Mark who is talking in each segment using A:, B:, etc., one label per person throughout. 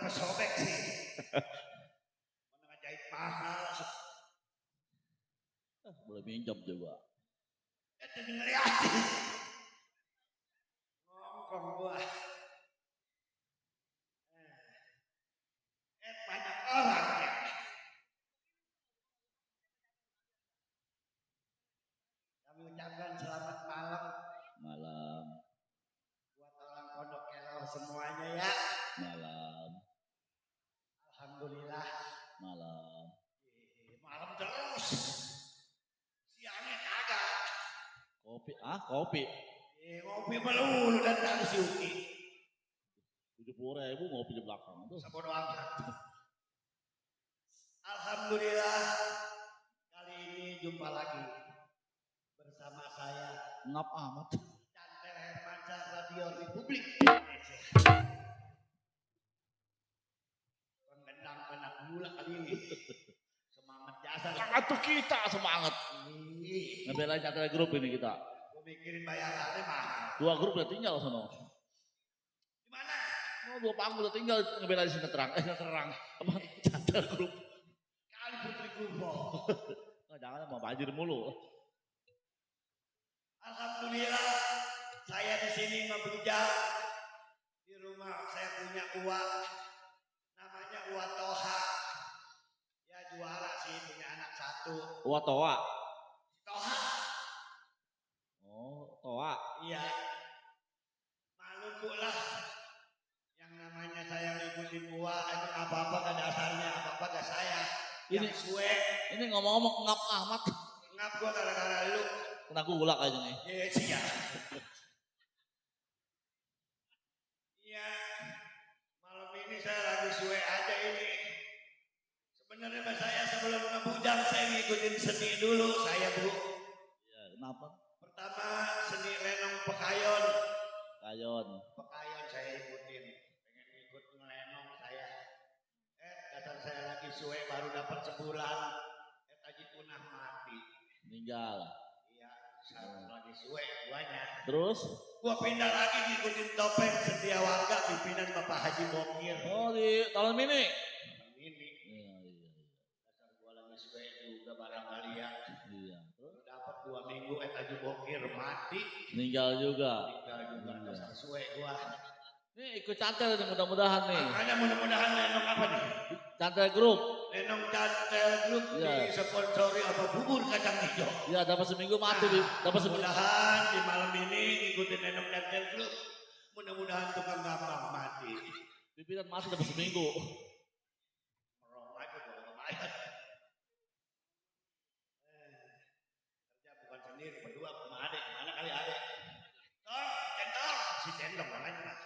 A: Sobek sih. Mana jahit mahal.
B: Boleh minjem juga.
A: Itu ngeliatin. Ngongkong gua. Banyak orang ya. Kami ucapkan selamat malam.
B: Malam.
A: Buat orang Pondok Kelor semuanya ya.
B: Malam.
A: Alhamdulillah.
B: Malam.
A: Malam terus. Siangnya kagak.
B: Kopi, kopi.
A: Ngopi melulu dan harus Yuki.
B: 70.000 ngopi di belakang tuh.
A: Sebodoh amat. Alhamdulillah kali ini jumpa lagi bersama saya.
B: Ngap amat.
A: Cantel Hermansyah Radio Republik Indonesia. Penggendang anak mula kali ini. Semangat jasa.
B: Semangat tuh kita semangat. Ngebelain acara grup ini kita.
A: Gue mikirin bayarannya mahal.
B: 2 grup udah tinggal sono.
A: Di mana?
B: Oh, 2 panggung udah tinggal ngebelain Sineterang. Sineterang. Apa? Acara grup.
A: Kali Putri Gurbo.
B: Jangan mau banjir mulu.
A: Alhamdulillah saya di sini membujang. Di rumah saya punya uang. Namanya Uwa Toha. Ya juara sih, punya anak 1.
B: Uwa Toa.
A: Toha.
B: Oh, Toa.
A: Iya. Malu lah. Yang namanya saya libutin Uwa, emang apa-apa gak dasarnya, apa-apa gak saya.
B: Ini
A: gue.
B: Ini ngomong-ngomong ngap amat.
A: Ngap gue gara-gara lu.
B: Kena gulak aja nih.
A: Iya siap. ikutin seni dulu saya Bu.
B: Ya, kenapa?
A: Pertama seni lenong pekayon.
B: Kayon.
A: Pekayon saya ikutin. Pengen ikut ngelenong saya. Datang saya lagi suwe baru dapat sebulan. Tadi punah mati.
B: Meninggal.
A: Iya, saya lagi suwe guanya.
B: Terus?
A: Gua pindah lagi ngikutin topeng setia warga pimpinan Bapak Haji Bokir.
B: Oh, di tahun ini.
A: Ini.
B: Iya, iya, iya.
A: Dasar gua lagi suwe juga barangkali ya.
B: Iya. Terus?
A: Dapat 2 minggu Haji Bokir mati.
B: Meninggal juga.
A: Meninggal juga dasar suwe gua.
B: Nih ikut cantel nih mudah-mudahan nih.
A: Makanya mudah-mudahan lenong apa nih?
B: Cantel grup.
A: Lenong cantel grup
B: Iya.
A: disponsori sama bubur kacang hijau.
B: Ya dapat seminggu mati di dapat seminggu.
A: Mudah-mudahan di malam ini ngikutin lenong cantel grup. Mudah-mudahan tukang gampang mati.
B: Pimpinan mati dapat seminggu.
A: Merong aja gua lumayan. Kerja bukan sendiri berdua sama adek. Mana kali adek? Centong. Si centong namanya Mas.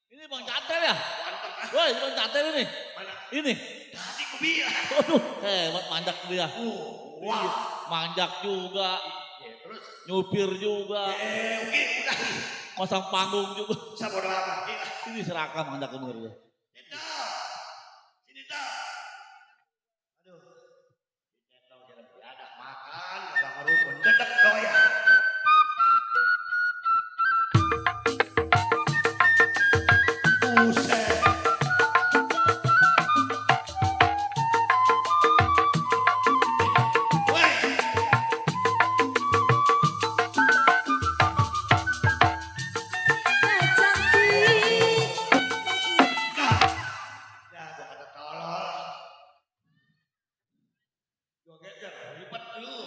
B: Ini Bang Cantel ya?
A: Ganteng ah.
B: Woi, Bang Cantel ini.
A: Mana?
B: Ini.
A: Tadi ku bilang.
B: Waduh, hebat manjak dia.
A: Wah.
B: Manjak juga,
A: Ya, terus.
B: nyupir juga,
A: Oke, udah.
B: pasang panggung juga.
A: Sabodo amat.
B: Ini serakah manjak bener dia.
A: Centong. Sini toh. Aduh. Si centong jalan biadak makan, abang ngerukun dedek doyan. Buset. Woi. Nah, ya gua kata tolol. Gua geger, ribet lu.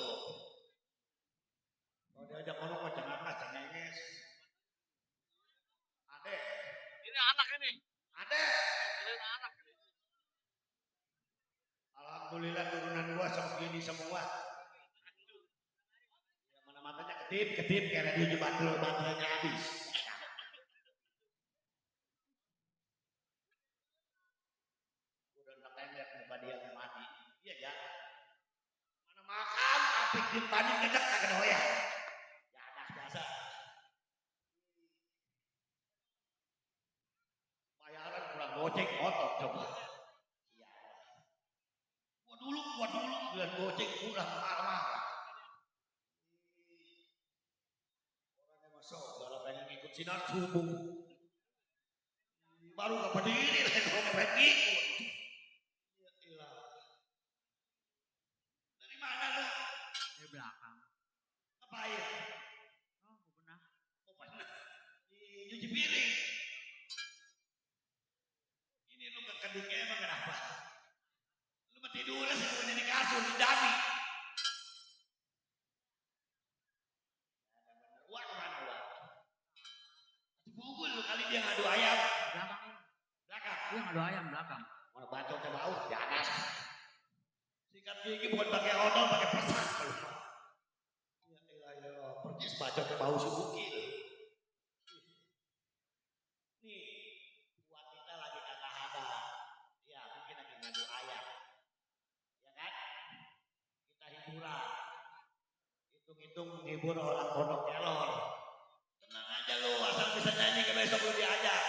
A: Kalau diajak ngomong mah jangan lah, jangan ngenges. Ade,
B: Ini anak ini.
A: ade.
B: Ini anak.
A: Alhamdulillah turunan gua segini semua. Yang mana matanya kedip kayak radio baterainya habis. Udah ngetember muka dia mati. Iya ya. Mana makan apik dipanding ngedek kagak doyan. Ya dah biasa. Bayaran kurang goceng otot coba. Iya. Gua dulu bilang goceng kurang marah-marah. Orangnya masuk kalau pengen ngikut sinar subuh. Baru gak berdiri lah kalau pengen ngikut. Ya ilah. Dari mana lu?
C: Dari belakang.
A: Ngapain?
C: Oh, gue pernah.
A: Oh pernah. Nyuci piring. Ini lu gak kedingnya emang kenapa? Lu mah tiduran sih di kasur, di dami. Wah kemana wah? Dipukul lu kali dia ngadu ayam.
C: Belakang.
A: Belakang.
C: Iya ngadu ayam belakang.
A: Mana bacotnya bau di atas. Sikat gigi bukan pakai odol, pakai pesak. Ya ilah, percis bacotnya bau si Buki. Nih, buat kita lagi kagak ada. Ya mungkin lagi ngadu ayam. Ya kan? Kita hiburan. Hitung-hitung menghibur orang pondok kelor. Tenang aja lu, asal bisa nyanyi ke besok lu diajak.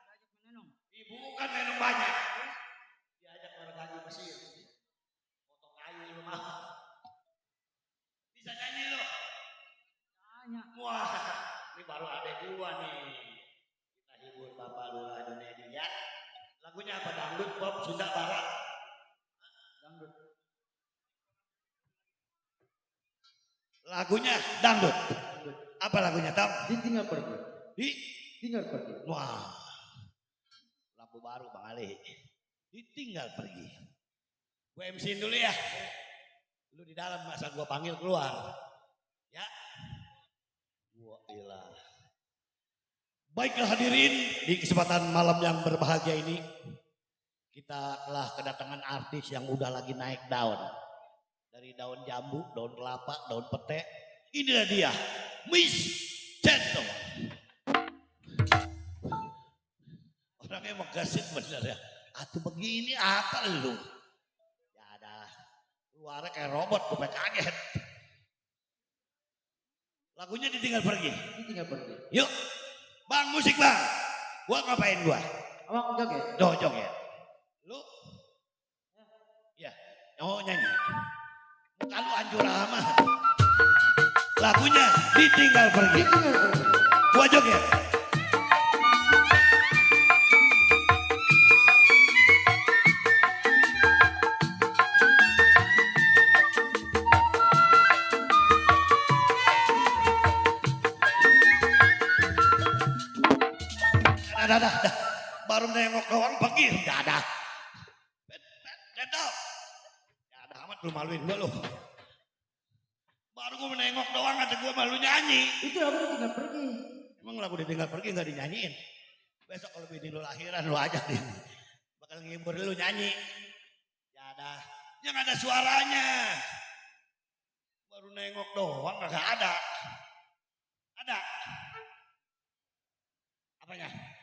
C: Diajak menenung.
A: Ibu kan minum banyak. Diajak bergaji Mesir. Potong kayu lu mah. Bisa nyanyi lu.
C: Tanya.
A: Wah, ini baru adek gua nih. Kita hibur Bapak Lurah Junedi ya. Lagunya apa? Dangdut, pop, Sunda, Barat.
C: Dangdut.
A: Lagunya dangdut. Apa lagunya, Tam?
C: Ditinggal pergi.
A: Di?
C: Tinggal pergi.
A: Wah. Lagu baru Bang Ali. Ditinggal pergi. Gue MC-in dulu ya. Lu di dalam masa gua panggil keluar. Ya. Wah ilah. Baiklah hadirin, di kesempatan malam yang berbahagia ini kita telah kedatangan artis yang udah lagi naik daun. Dari daun jambu, daun kelapa, daun pete. Inilah dia, Miss Centong. Orangnya emang gasit bener ya. Atuh begini apa lu? Ya dah, lu Suara kayak robot, gue kaget. Lagunya ditinggal pergi.
C: Ditinggal pergi.
A: Yuk, bang musik bang. Gua ngapain gua?
C: Abang joget.
A: Joget. Lu? Ya, oh nyanyi. Muka lu hancur amat. Lagunya ditinggal pergi.
C: Ditinggal pergi.
A: Gua joget. Dah. Baru nengok doang pergi. Dah. Betul. Ya ada amat lu maluin gua lu. Baru gua menengok doang aja gua malu nyanyi.
C: Itu lagu ditinggal pergi.
A: Emang lagu ditinggal pergi nggak dinyanyiin? Besok kalau bini lu lahiran lu aja deh. Bakal ngibur lu nyanyi. Ya ada. Yang ada suaranya. Baru nengok doang kagak ada. Ada. Apanya?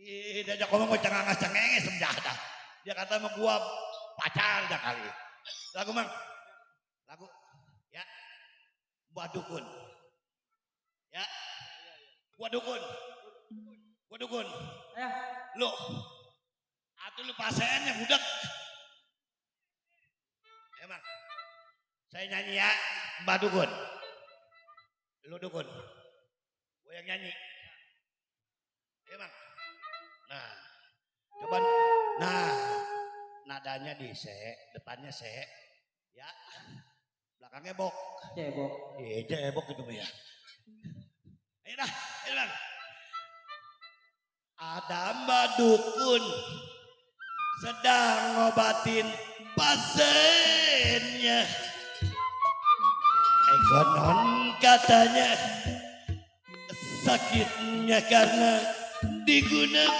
A: Ih, diajak ngomong gue cengenges senjata. Dia kata sama gua pacar dah kali. Lagu mang. Lagu. Ya. Buat dukun. Ya. Buat dukun. Buat dukun.
C: Ya.
A: Lu. Atuh lu pasennya budak. Emang. Saya nyanyi ya. Mbak dukun. Lu dukun. Gue yang nyanyi. Emang. Nah, coba, nah, nadanya di C, depannya C, ya, belakangnya bok.
C: Cebok.
A: Iya, cebok itu ya. Ayo dah. Ada mbak dukun sedang ngobatin pasiennya. Konon katanya sakitnya karena diguna-guna,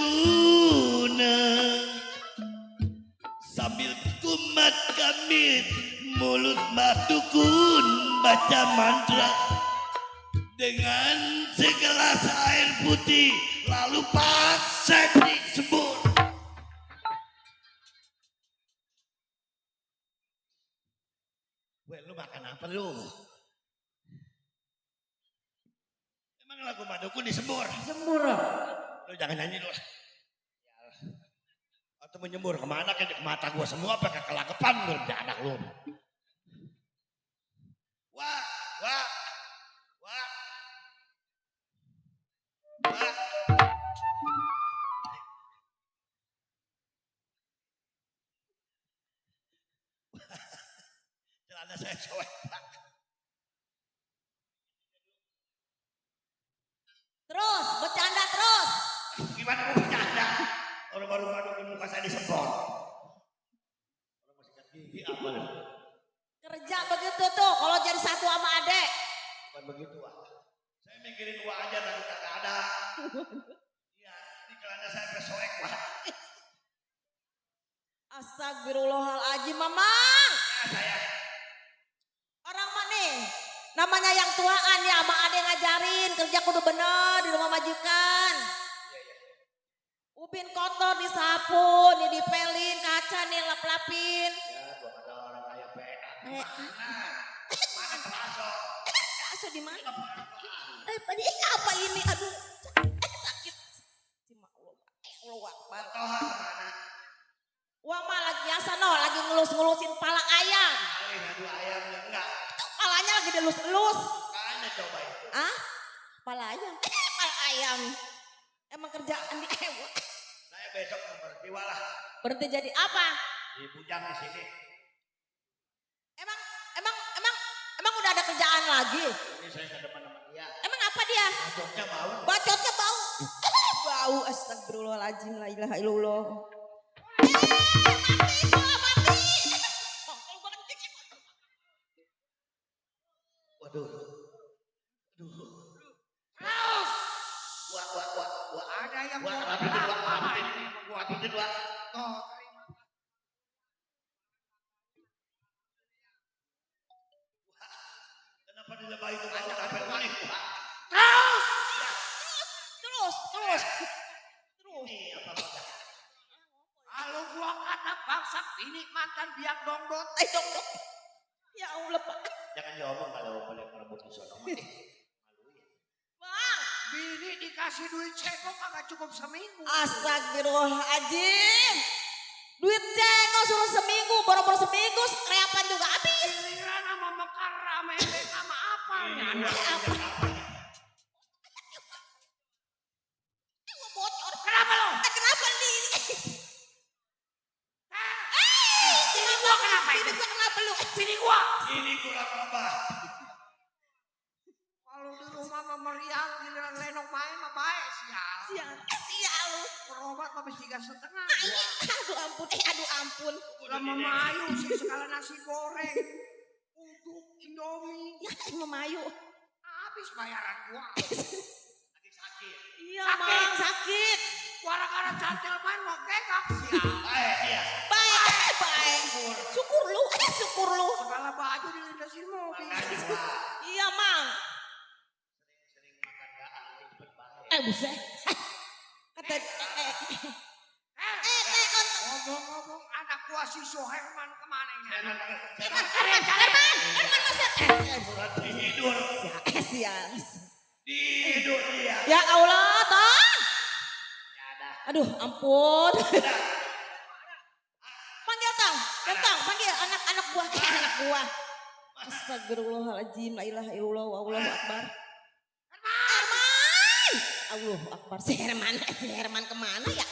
A: sambil kumat kamit mulut mbak dukun baca mantra dengan segelas air putih lalu pasang disembur. Weh, lu makan apa lu? Emang lagu mbak dukun disembur?
C: Sembur lah.
A: Lu jangan nyanyi lu. Atau menyembur kemana ke mata gua semua pakai kelagapan lu anak lu. Wah. Celana saya cowek.
D: Terus, bercanda terus.
A: Gimana mau bercanda? Orang baru madu muka saya disemprot. Orang masih sikat gigi apa lu?
D: Kerja begitu tuh, kalau jadi satu sama adek.
A: Bukan begitu ah. Saya mikirin uang aja tapi kagak ada. Iya, di celana saya bersoek pak.
D: Astagfirullahaladzim, Mamang.
A: Ya saya.
D: Orang mana? Namanya yang tuaan ya, sama adek ngajarin kerja kudu bener di rumah majikan. Upin kotor disapu, nih dipelin, kaca nih lap-lapin.
A: Ya, gua kata orang kaya pean. Mana termasuk?
D: Aso di mana? Apa ini? Aduh, sakit. Cuma Allah Akbar.
A: Toha kemana?
D: Wah mah lagi biasa no, lagi ngelus-ngelusin pala ayam.
A: Kali ngadu ayamnya enggak.
D: Palanya lagi dilus-elus.
A: Makanya coba itu.
D: Ah? Pala ayam? Pala ayam. Emang kerjaan di ewa.
A: Saya besok mau berhenti walah.
D: Berhenti jadi apa?
A: Di bujang di sini.
D: Emang udah ada kerjaan lagi?
A: Ini saya ke depan sama dia.
D: Emang apa dia?
A: Bacotnya bau.
D: Bacotnya bau. Bau, astagfirullahaladzim, la ilaha illallah. Mati.
A: Waduh. Wah.
C: Ada yang
A: Wah, rapitin wah. Kenapa dilebai itu bau capek kuning?
D: Terus.
A: Ini apa?
C: Kalau gua kata bangsa ini mantan biang dongdot.
D: Dong. Ya Allah Pak.
A: Jangan diomong kalau boleh merebut di sono. Maluin.
D: Bang.
E: Bini dikasih duit ceko kagak cukup seminggu.
D: Astagfirullahaladzim. Duit ceko suruh seminggu, boro-boro seminggu, kreapan juga habis.
E: Giliran sama mekar sama ebek sama apa ya?
D: Gua bocor.
E: Kenapa lo?
D: Kenapa nih?
E: Bini gua kenapa
D: Ini
E: itu?
D: gua kenapa lu?
E: Bini gua.
A: Ini kurang apa?
E: Kalau di rumah sama meriang giliran lenong main mah baik sial.
D: Sial lu.
E: Berobat mah mesti 3,5.
D: Aduh ampun, aduh ampun.
E: Lama mayu sih sekali nasi goreng. Uduk Indomie.
D: Ya memayu.
E: Habis bayaran gua.
A: Lagi sakit.
D: Iya
E: Sakit.
D: Mang, sakit.
E: Gara-gara cantel main mau gegak sial.
A: Baik dia.
D: Baik. Syukur lu, syukur lu.
E: Segala baju dilindasin mobil.
A: Makanya gua
D: Iya Mang.
A: sering-sering makan gaang ini cepet baik.
D: Buset. Kata
E: Ngomong-ngomong anak gua si Soherman kemana ini?
D: Herman Maset.
A: Tidur.
D: Sial.
A: Tidur dia.
D: Ya Allah, Tong.
A: Ya ada.
D: Aduh, ampun. Panggil Tong, Tong, panggil anak buah, anak buah. Astagfirullahaladzim, la ilaha illallah, wallahu akbar. Herman! Allahu akbar, si Herman kemana ya?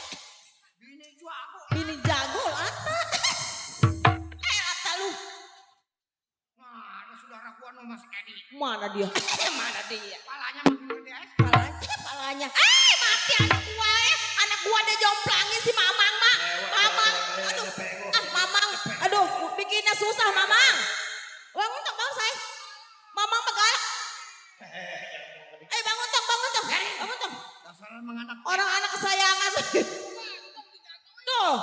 E: Bini jago.
D: Bini jago, Lata. Lata lu.
E: Nah, ada saudara gua no Mas Edi.
D: Mana dia? Mana dia?
E: Palanya makin gede.
D: Palanya. Mati anak gua ada jomplangin si Mamang, Mak. Mamang, aduh. Mamang, aduh, bikinnya susah, Mamang. Bangun Tong, bangun say. Mamang megalak. Bangun Tong. Bangun Tong.
E: Dasar menganak.
D: Orang anak kesayangan. Tuh,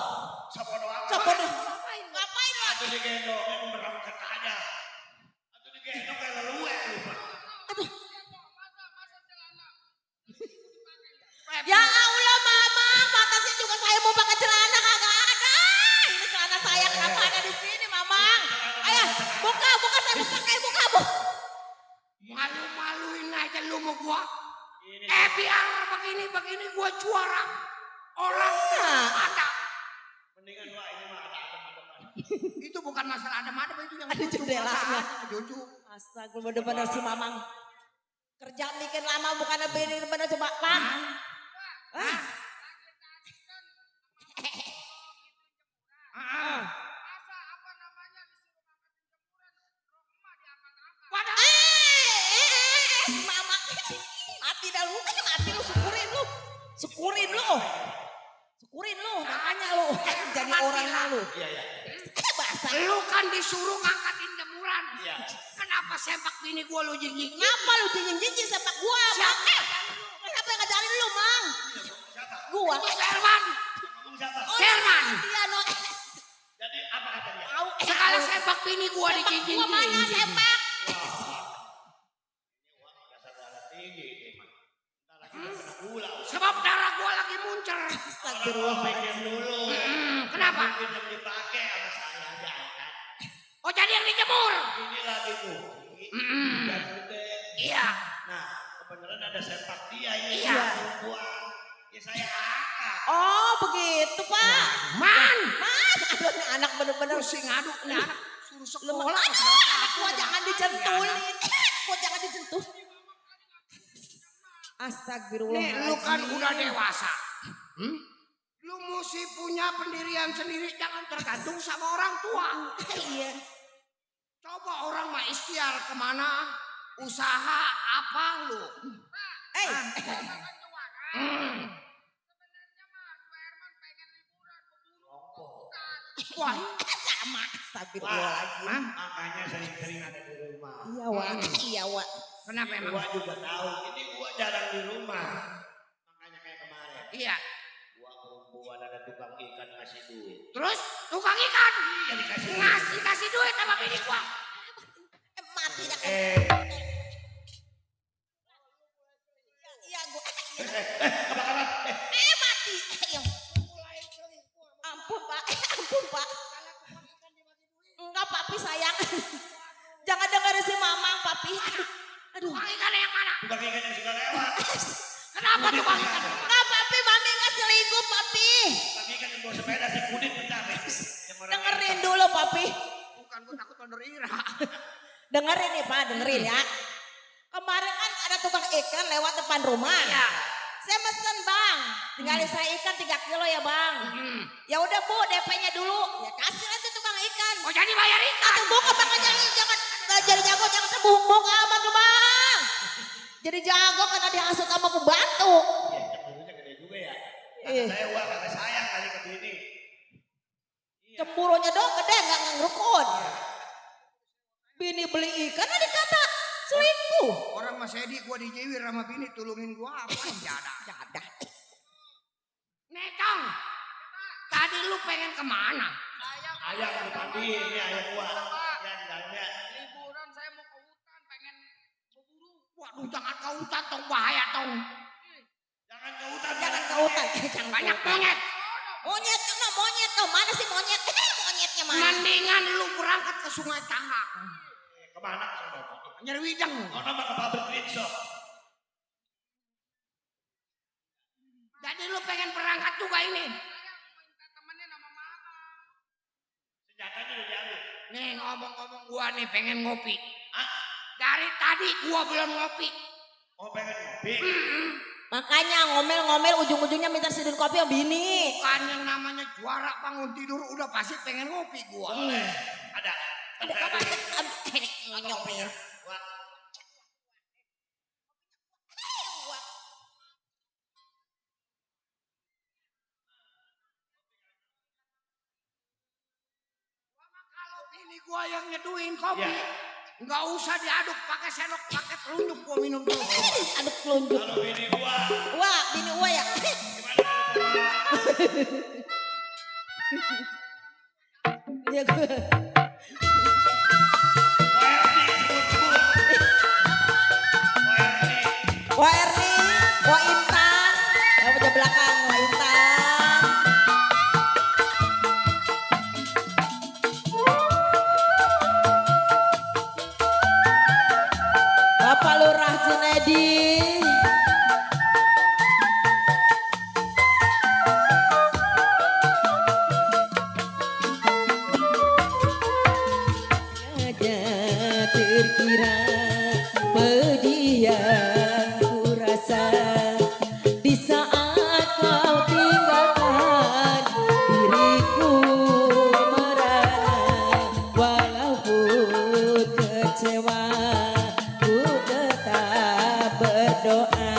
A: Siapa doang?
D: coba deh. Ngapain lu?
A: Atau digendong merem ketanya. Atau digendong kayak leluwe lu.
D: Ya Allah, Mamang, pantasnya juga saya mau pakai celana kagak ada. Ini celana saya kenapa ada di sini, Mamang? Ayo, buka, saya mau pakai, buka.
E: Malu-maluin aja lu mau gua.
A: Ini
E: Biar begini gua juara. Orang ada.
A: mendingan Wak ini mah ada adem-ademan.
E: Itu bukan masalah adem-adem itu yang
D: Ada jendelanya.
E: Cucu.
D: Astaga, bener-bener si Mamang. Kerja bikin lama bukan bener-bener coba, Pak. Mama, mati dah lu, syukurin lu, makanya lu jadi orang lu.
A: Iya.
D: Basah.
E: Lu kan disuruh ngangkatin jemuran.
A: Iya.
E: Kenapa sepak bini gua lu jinjing?
D: Ngapa lu jinjing sepak gua, Mang? Kenapa yang ngajarin lu, Mang?
A: Siapa?
D: Gua.
E: Herman.
A: Ngomong siapa?
E: Herman.
D: Dia no.
A: Jadi apa kata dia?
E: Sekali sepak bini gua dijinjing.
D: Gua mana sepak?
A: Dasar darah tinggi ini mah. Entar lagi kena gula.
E: Sebab darah gua lagi muncer.
D: Astagfirullah.
A: Pinjam dulu.
E: Kenapa?
A: Pinjam dipakai sama saya aja kan.
E: Oh jadi yang dijemur.
A: Ini lagi cuci. Dan gede.
E: Iya.
A: Nah, kebenaran ada sepak dia ini.
E: Iya.
A: Buang. Ya saya angkat.
D: Oh, begitu, Pak.
E: Man.
D: Aduh, ini anak bener-bener.
E: Pusing aduk nih anak. Suruh
D: Lemah.
E: sekolah.
D: Aduh, anak gua jangan dicentulin. Gua jangan dicentuh. Astagfirullah.
E: Nih lu kan udah dewasa. Lu mesti punya pendirian sendiri. Jangan tergantung sama orang tua.
D: Iya.
E: Coba orang mah ikhtiar kemana. Usaha apa lu. Wah.
D: Sama. Astagfirullahaladzim.
A: Makanya sering-sering ada di rumah.
D: Iya, Wak. Iya, Wak.
E: Kenapa emang?
A: Gua juga tahu. Ini gua jarang di rumah. Makanya kayak kemarin.
E: Iya.
A: Gua perempuan ada tukang ikan ngasih duit.
E: Terus tukang ikan.
A: Iya dikasih duit.
E: Kasih duit sama bini gua.
D: Mati dah. Iya, gua. Mati. Ayo. Ampun, Pak. Enggak, Papi sayang.
A: juga lewat.
E: Kenapa tukang ikan?
D: Enggak papi, mami nggak selingkuh papi.
A: Tapi kan yang bawa sepeda si Kudit pecah. Yang orang
D: Dengerin dulu papi.
E: Bukan gue takut ondor ira.
D: Dengerin nih pak, dengerin ya. Kemarin kan ada tukang ikan lewat depan rumah.
E: Iya.
D: Saya mesen bang, tinggalin saya ikan 3 kilo ya bang. Ya udah bu, DP-nya dulu. Ya kasih aja tukang ikan.
E: Oh jadi bayar ikan?
D: Atau buka bang, jangan jadi jago, jangan terbung amat lu bang. Jadi jago karena dihasut sama pembantu.
A: Iya, cemburunya gede juga ya.
D: Iya.
A: Kata saya wah kagak sayang kali ke bini. Iya.
D: Cemburunya dong gede, nggak ngerukun. Bini beli ikan, ada dikata selingkuh.
E: Orang Mas Edi gua dijewir sama bini tulungin gua apa jadah.
D: Jadah.
E: Nekang. Tadi lu pengen kemana?
A: Ayam di mandi, ini ayam gua. Ya di dalamnya.
E: Liburan saya mau ke hutan pengen berburu. Waduh jangan ke hutan tong bahaya tong.
A: Jangan ke hutan,
D: Jangan ke hutan. Jangan
E: Banyak
D: ke hutan.
E: monyet.
D: Monyet, monyet. Mana sih monyet? Monyetnya mana?
E: Mendingan lu berangkat ke Sungai Tangga.
A: Kemana sono?
E: Nyari widang.
A: Oh nama ke pabrik Rinso.
E: Jadi lu pengen berangkat juga ini.
A: Senjatanya udah diambil.
E: Nih ngomong-ngomong gua nih pengen ngopi.
A: Hah?
E: Dari tadi gua belum ngopi.
A: Oh pengen ngopi.
D: Makanya ngomel-ngomel ujung-ujungnya minta seduh kopi sama bini.
E: Bukan yang namanya juara bangun tidur udah pasti pengen ngopi gua.
A: Boleh. Ada. Kan saya beli.
D: Nyomel.
A: Wah,
E: Kalau ini gua yang nyeduin kopi,
A: Iya.
E: nggak usah diaduk pakai sendok, pakai telunjuk gua minum dulu.
D: Aduh kelunjuk.
A: kalau bini gua
D: Wah, bini gua ya.
A: gimana kalau
D: Ya gue. Wah Erni, wah Intan. Yang punya belakang, wah Intan. Bapak Lurah Junedi. Ada terkira pedih yang ku rasa di saat kau tinggalkan diriku merana, walaupun kecewa ku tetap berdoa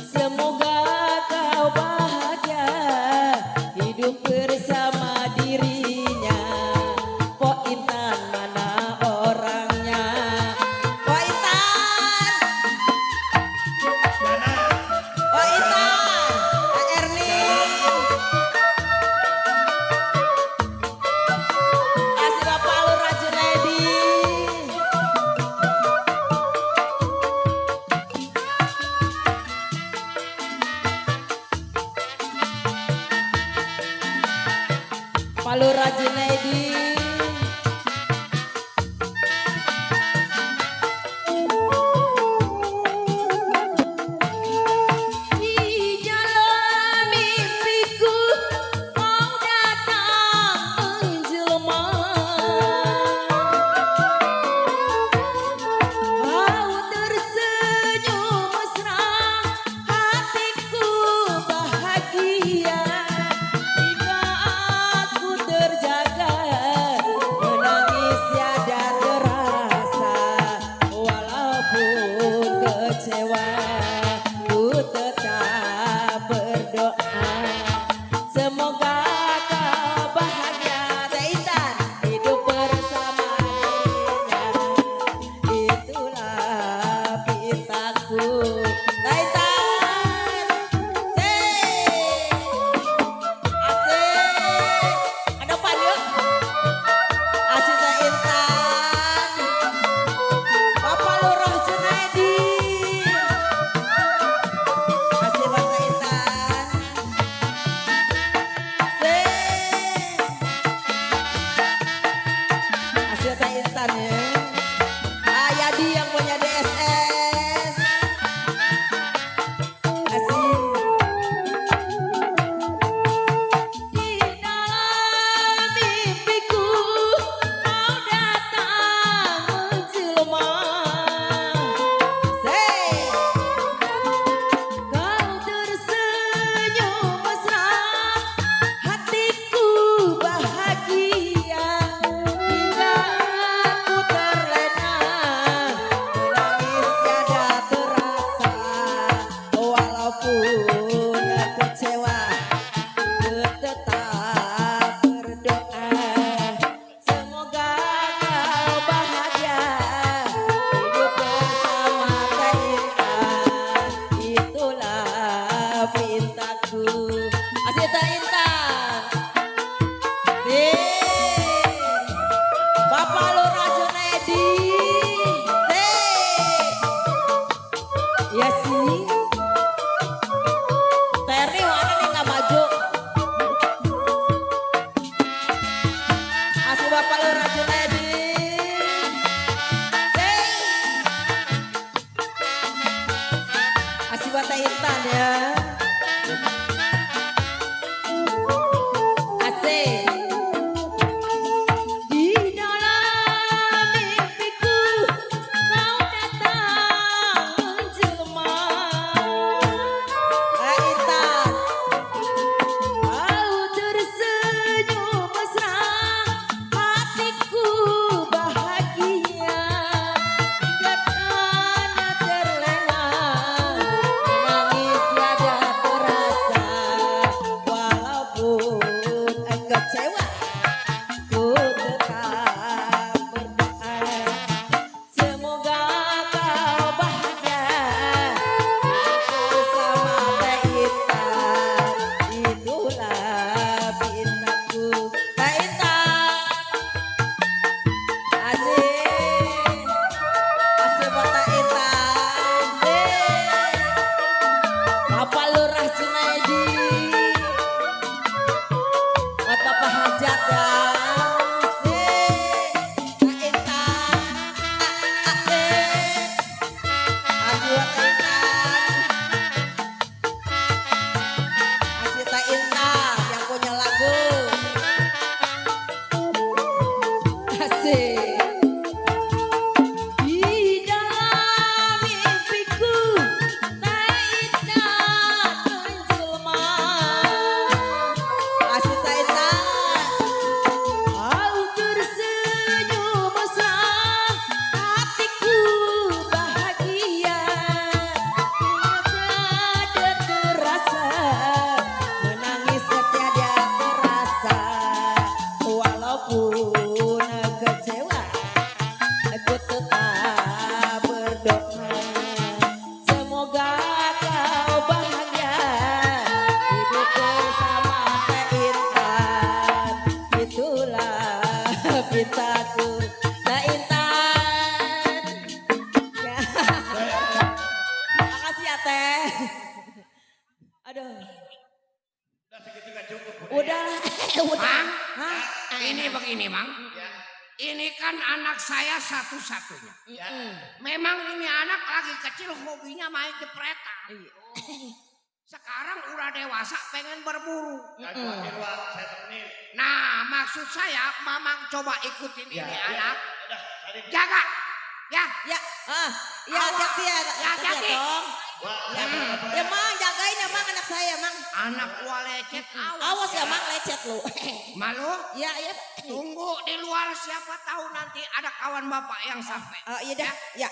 D: semoga kau bahagia hidup bersama dirinya. Pok Intan mana orangnya? Pok Intan, Pok Intan, Kak Erni. Kasih Bapak Lurah Junedi. Pak Lurah Junedi. Di jalan mimpiku kau datang menjelma. Kau tersenyum mesra, hatiku bahagia. Jika aku terjaga walaupun kecewa tetap berdoa semoga kau bahagia hidup bersama Intan, itulah pintaku. Asita Intan, Bapak Lurah Junedi, ya sih. Terry mana nih nggak maju? Asli Bapak Lurah Junedi. Asli Bapak Intan ya. Asik. Di dalam mimpiku kau datang menjelma. Intan, kau tersenyum mesra, hatiku bahagia. Ingatkan terlena, menangis tiada terasa. Walaupun kecewa, ku tetap berdoa. Semoga kau bahagia bersama Teh Intan, itulah pintaku. Teh Intan, asik, asik buat Teh Intan. Bapak Lurah Junedi, buat Bapak Hajat ya. Teh Intan, asik buat Teh Intan. Asita Intan yang punya lagu. Asik. Di dalam mimpiku Teh Intan menjelma. Asita Intan, kau tersenyum mesra, hatiku bahagia. Tiada terasa, menangis tiada terasa. Walaupun kecewa, aku tetap berdoa. Semoga kau bahagia hidup bersama Teh Intan, itulah pintaku. Teh Intan, ya. Makasih ya Teh. Aduh,
A: Udah segitu gak cukup.
D: udah, udah.
E: Mang,
D: Hah?
E: ini begini Mang.
A: Ya,
E: Ini kan anak saya satu-satunya.
A: ya.
E: Memang ini anak lagi kecil hobinya main jepretan.
D: Iya.
E: Sekarang udah dewasa pengen berburu.
A: Gak khawatir Wak, saya temenin.
E: Nah maksud saya Mamang coba ikutin
A: Ya,
E: ini
A: ya.
E: anak.
A: Udah, tadi.
E: Jaga. Ya.
D: Ya, ya hati-hati ya,
E: Ya, hati-hati.
D: dong.
A: Wak,
D: Ya,
A: siapa
D: ya Mang, jagain ya Mang anak saya Mang.
E: Anak gua lecet
D: Awas ya Mang, lecet lu.
E: Malu?
D: Ya, ya.
E: Tunggu di luar siapa tahu nanti ada kawan bapak yang sampai.
D: Iya dah, ya.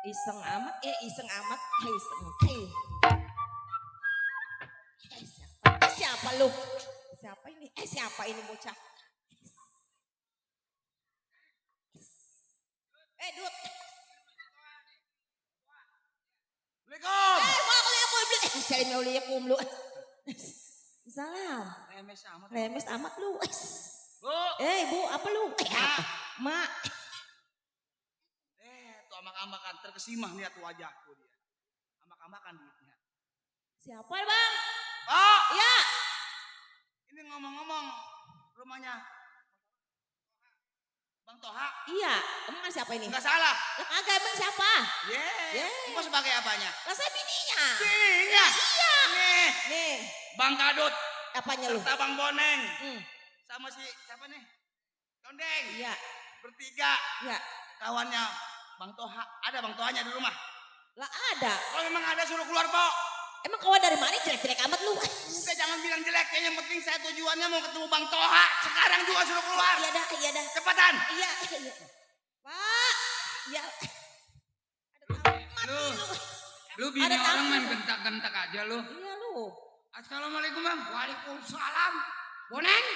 D: Iseng amat, iseng amat, iseng. Siapa lu? Siapa ini? Siapa ini bocah? Dut.
B: Assalamualaikum.
D: Assalamualaikum lu. Salam.
B: Remes amat.
D: Remes amat lu.
B: Bu.
D: Bu, apa lu? Apa? Mak.
B: Tuh amak-amakan terkesima lihat wajahku dia. Amak-amakan duitnya.
D: Siapa bang?
B: Pak,
D: Ya.
B: ini ngomong-ngomong rumahnya Bang Toha.
D: Iya. Emang siapa ini?
B: Enggak salah.
D: Lah kagak emang siapa?
B: Kamu sebagai apanya?
D: Lah saya bininya.
B: Bininya.
D: Iya.
B: Nih,
D: Nih,
B: Bang Kadut,
D: apanya lu?
B: serta Bang Boneng,
D: Hmm.
B: sama si siapa nih? Tondeng.
D: Iya.
B: Bertiga
D: Ya.
B: kawannya Bang Toha. Ada Bang Tohanya di rumah.
D: Lah ada.
B: Kalau memang ada suruh keluar, Pok.
D: Emang kawan dari mana jelek-jelek amat lu?
B: Udah jangan bilang jelek, yang penting saya tujuannya mau ketemu Bang Toha. Sekarang juga suruh keluar.
D: Iya dah, iya dah.
B: Cepatan.
D: Iya, iya. Pak. Ya. Aduh, mati lu.
E: Lu bini
D: Ada
E: orang
D: tamu.
E: main gentak-gentak aja lu.
D: Iya lu.
E: Assalamualaikum bang. Waalaikumsalam. Boneng.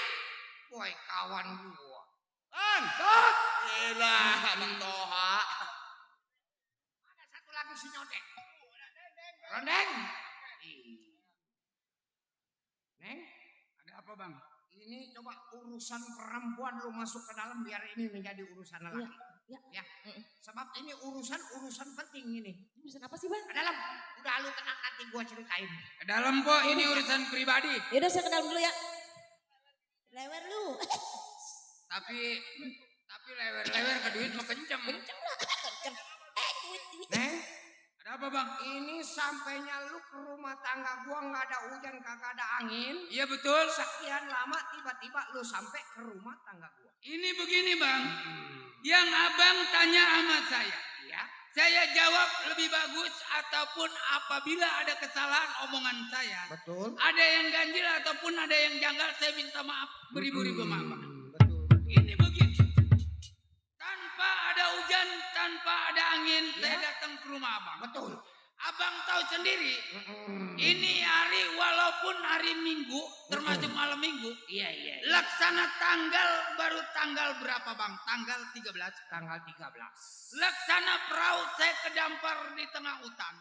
E: Woi kawan gua.
B: Bang.
E: Dot.
B: Elah, Bang Toha.
E: Ada satu lagi si nyodeng. Rendeng. Neng, ada apa bang? Ini coba urusan perempuan lu masuk ke dalam biar ini menjadi urusan lelaki.
D: Ya.
E: Sebab ini urusan penting ini.
D: Urusan apa sih bang?
E: Ke dalam. Udah lu tenang nanti gua ceritain. Ke dalam po ini urusan pribadi.
D: Yaudah saya ke dalam dulu ya. Lewer lu.
E: Tapi lewer-lewer ke duit mah kenceng.
D: Kenceng lah. Kenceng. Duit ini.
E: Neng, ada apa bang? Ini sampainya lu ke rumah tangga gua nggak ada hujan kagak ada angin. Iya betul. Sekian lama tiba-tiba lu sampai ke rumah tangga gua. Ini begini bang, yang abang tanya sama saya. Iya. Saya jawab lebih bagus ataupun apabila ada kesalahan omongan saya. Betul. Ada yang ganjil ataupun ada yang janggal saya minta maaf beribu-ribu maaf. Betul. Ini begini. Tanpa ada hujan, tanpa ada angin, saya datang ke rumah abang. Betul. Abang tahu sendiri, ini hari walaupun hari Minggu, termasuk malam Minggu. Iya. Laksana tanggal baru tanggal berapa bang? Tanggal 13. Tanggal 13. Laksana perahu saya kedampar di tengah hutan.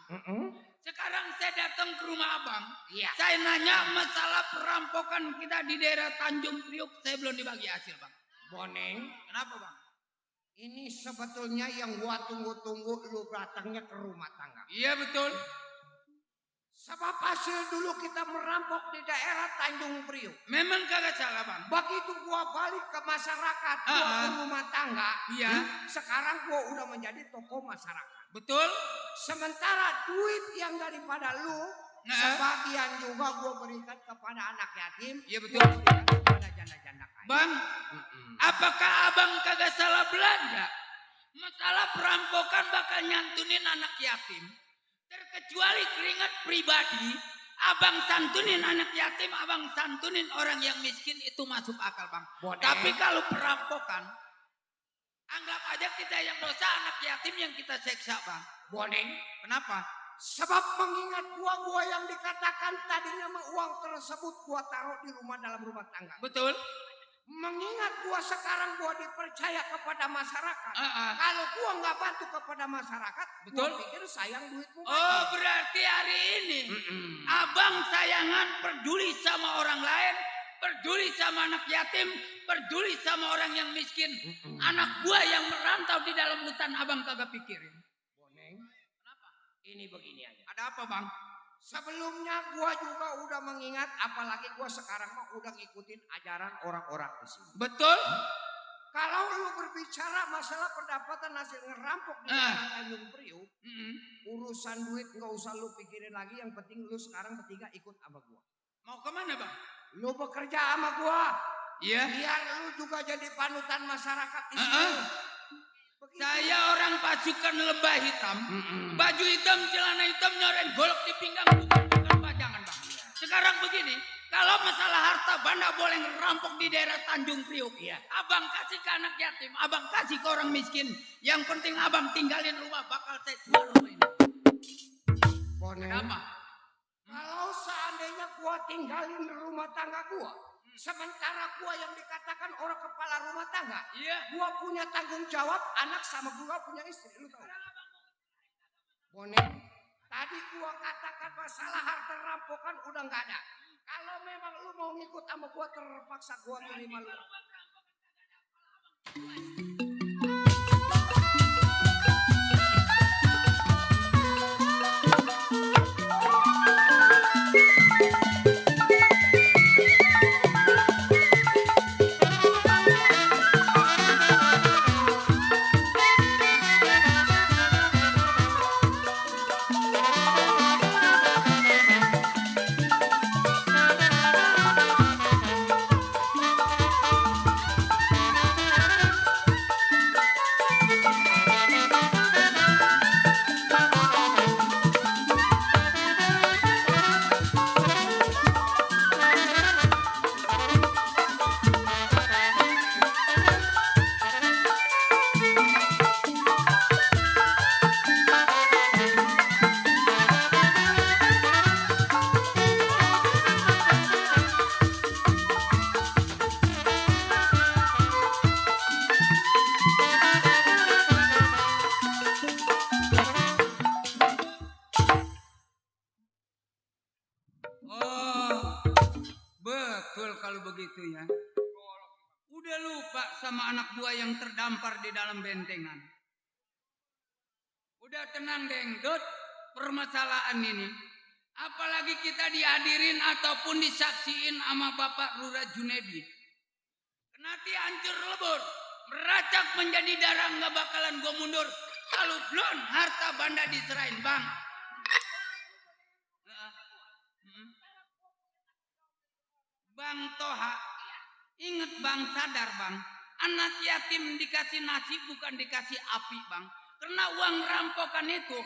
E: Sekarang saya datang ke rumah abang. Iya. Saya nanya masalah perampokan kita di daerah Tanjung Priuk, saya belum dibagi hasil bang. Boneng. Kenapa bang? Ini sebetulnya yang gua tunggu-tunggu lu datangnya ke rumah tangga. Iya betul. Sebab hasil dulu kita merampok di daerah Tanjung Priuk. Memang kagak salah bang. Begitu gua balik ke masyarakat, gua ke rumah tangga. Iya. Sekarang gua udah menjadi tokoh masyarakat. Betul. Sementara duit yang daripada lu, sebagian juga gua berikan kepada anak yatim. Iya betul. Gua berikan kepada janda-janda kaya. Bang, apakah abang kagak salah belanja? Masalah perampokan bakal nyantunin anak yatim. Terkecuali keringat pribadi, abang santunin anak yatim, abang santunin orang yang miskin itu masuk akal bang. Tapi kalau perampokan, anggap aja kita yang dosa anak yatim yang kita seksa bang. Boneng, kenapa? Sebab mengingat gua yang dikatakan tadinya mah uang tersebut gua taruh di rumah dalam rumah tangga. Betul. Mengingat gua sekarang gua dipercaya kepada masyarakat. Kalau gua nggak bantu kepada masyarakat, betul. Gua pikir sayang duitmu. Oh berarti hari ini abang sayangan peduli sama orang lain, peduli sama anak yatim, peduli sama orang yang miskin. Anak gua yang merantau di dalam hutan abang kagak pikirin. Boneng, kenapa? Ini begini aja. Ada apa bang? Sebelumnya gua juga udah mengingat, apalagi gua sekarang mah udah ngikutin ajaran orang-orang di sini. Betul. Kalau lu berbicara masalah pendapatan hasil ngerampok di daerah Tanjung Priuk, urusan duit nggak usah lu pikirin lagi. Yang penting lu sekarang bertiga ikut sama gua. Mau kemana bang? Lu bekerja sama gua. Iya. Biar lu juga jadi panutan masyarakat di sini. Saya orang pasukan lebah hitam, baju hitam, celana hitam, nyoren golok di pinggang, bukan pajangan bang. Sekarang begini, kalau masalah harta benda boleh ngerampok di daerah Tanjung Priuk, abang kasih ke anak yatim, abang kasih ke orang miskin. Yang penting abang tinggalin rumah, bakal saya jual rumah ini. Kenapa? Kalau seandainya gua tinggalin rumah tangga gua, sementara gua yang dikatakan orang kepala rumah tangga, gua punya tanggung jawab anak sama gua punya istri, lu tahu? Boneng, tadi gua katakan masalah harta rampokan udah nggak ada. Kalau memang lu mau ngikut sama gua terpaksa gua terima lu. kalau begitu ya. Udah lupa sama anak buah yang terdampar di dalam bentengan. Udah tenang Dengdut, permasalahan ini. Apalagi kita dihadirin ataupun disaksiin sama Bapak Lurah Junedi. Nanti hancur lebur, meracak menjadi darah, nggak bakalan gue mundur. Kalau belum harta banda diserahin bang. Bang Toha, inget bang, sadar bang. Anak yatim dikasih nasi bukan dikasih api bang. Karena uang rampokan itu.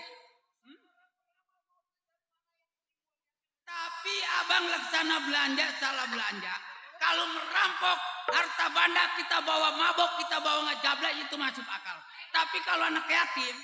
E: Tapi abang laksana belanja, salah belanja. Kalau merampok harta banda kita bawa mabok, kita bawa ngejablak itu masuk akal. Tapi kalau anak yatim.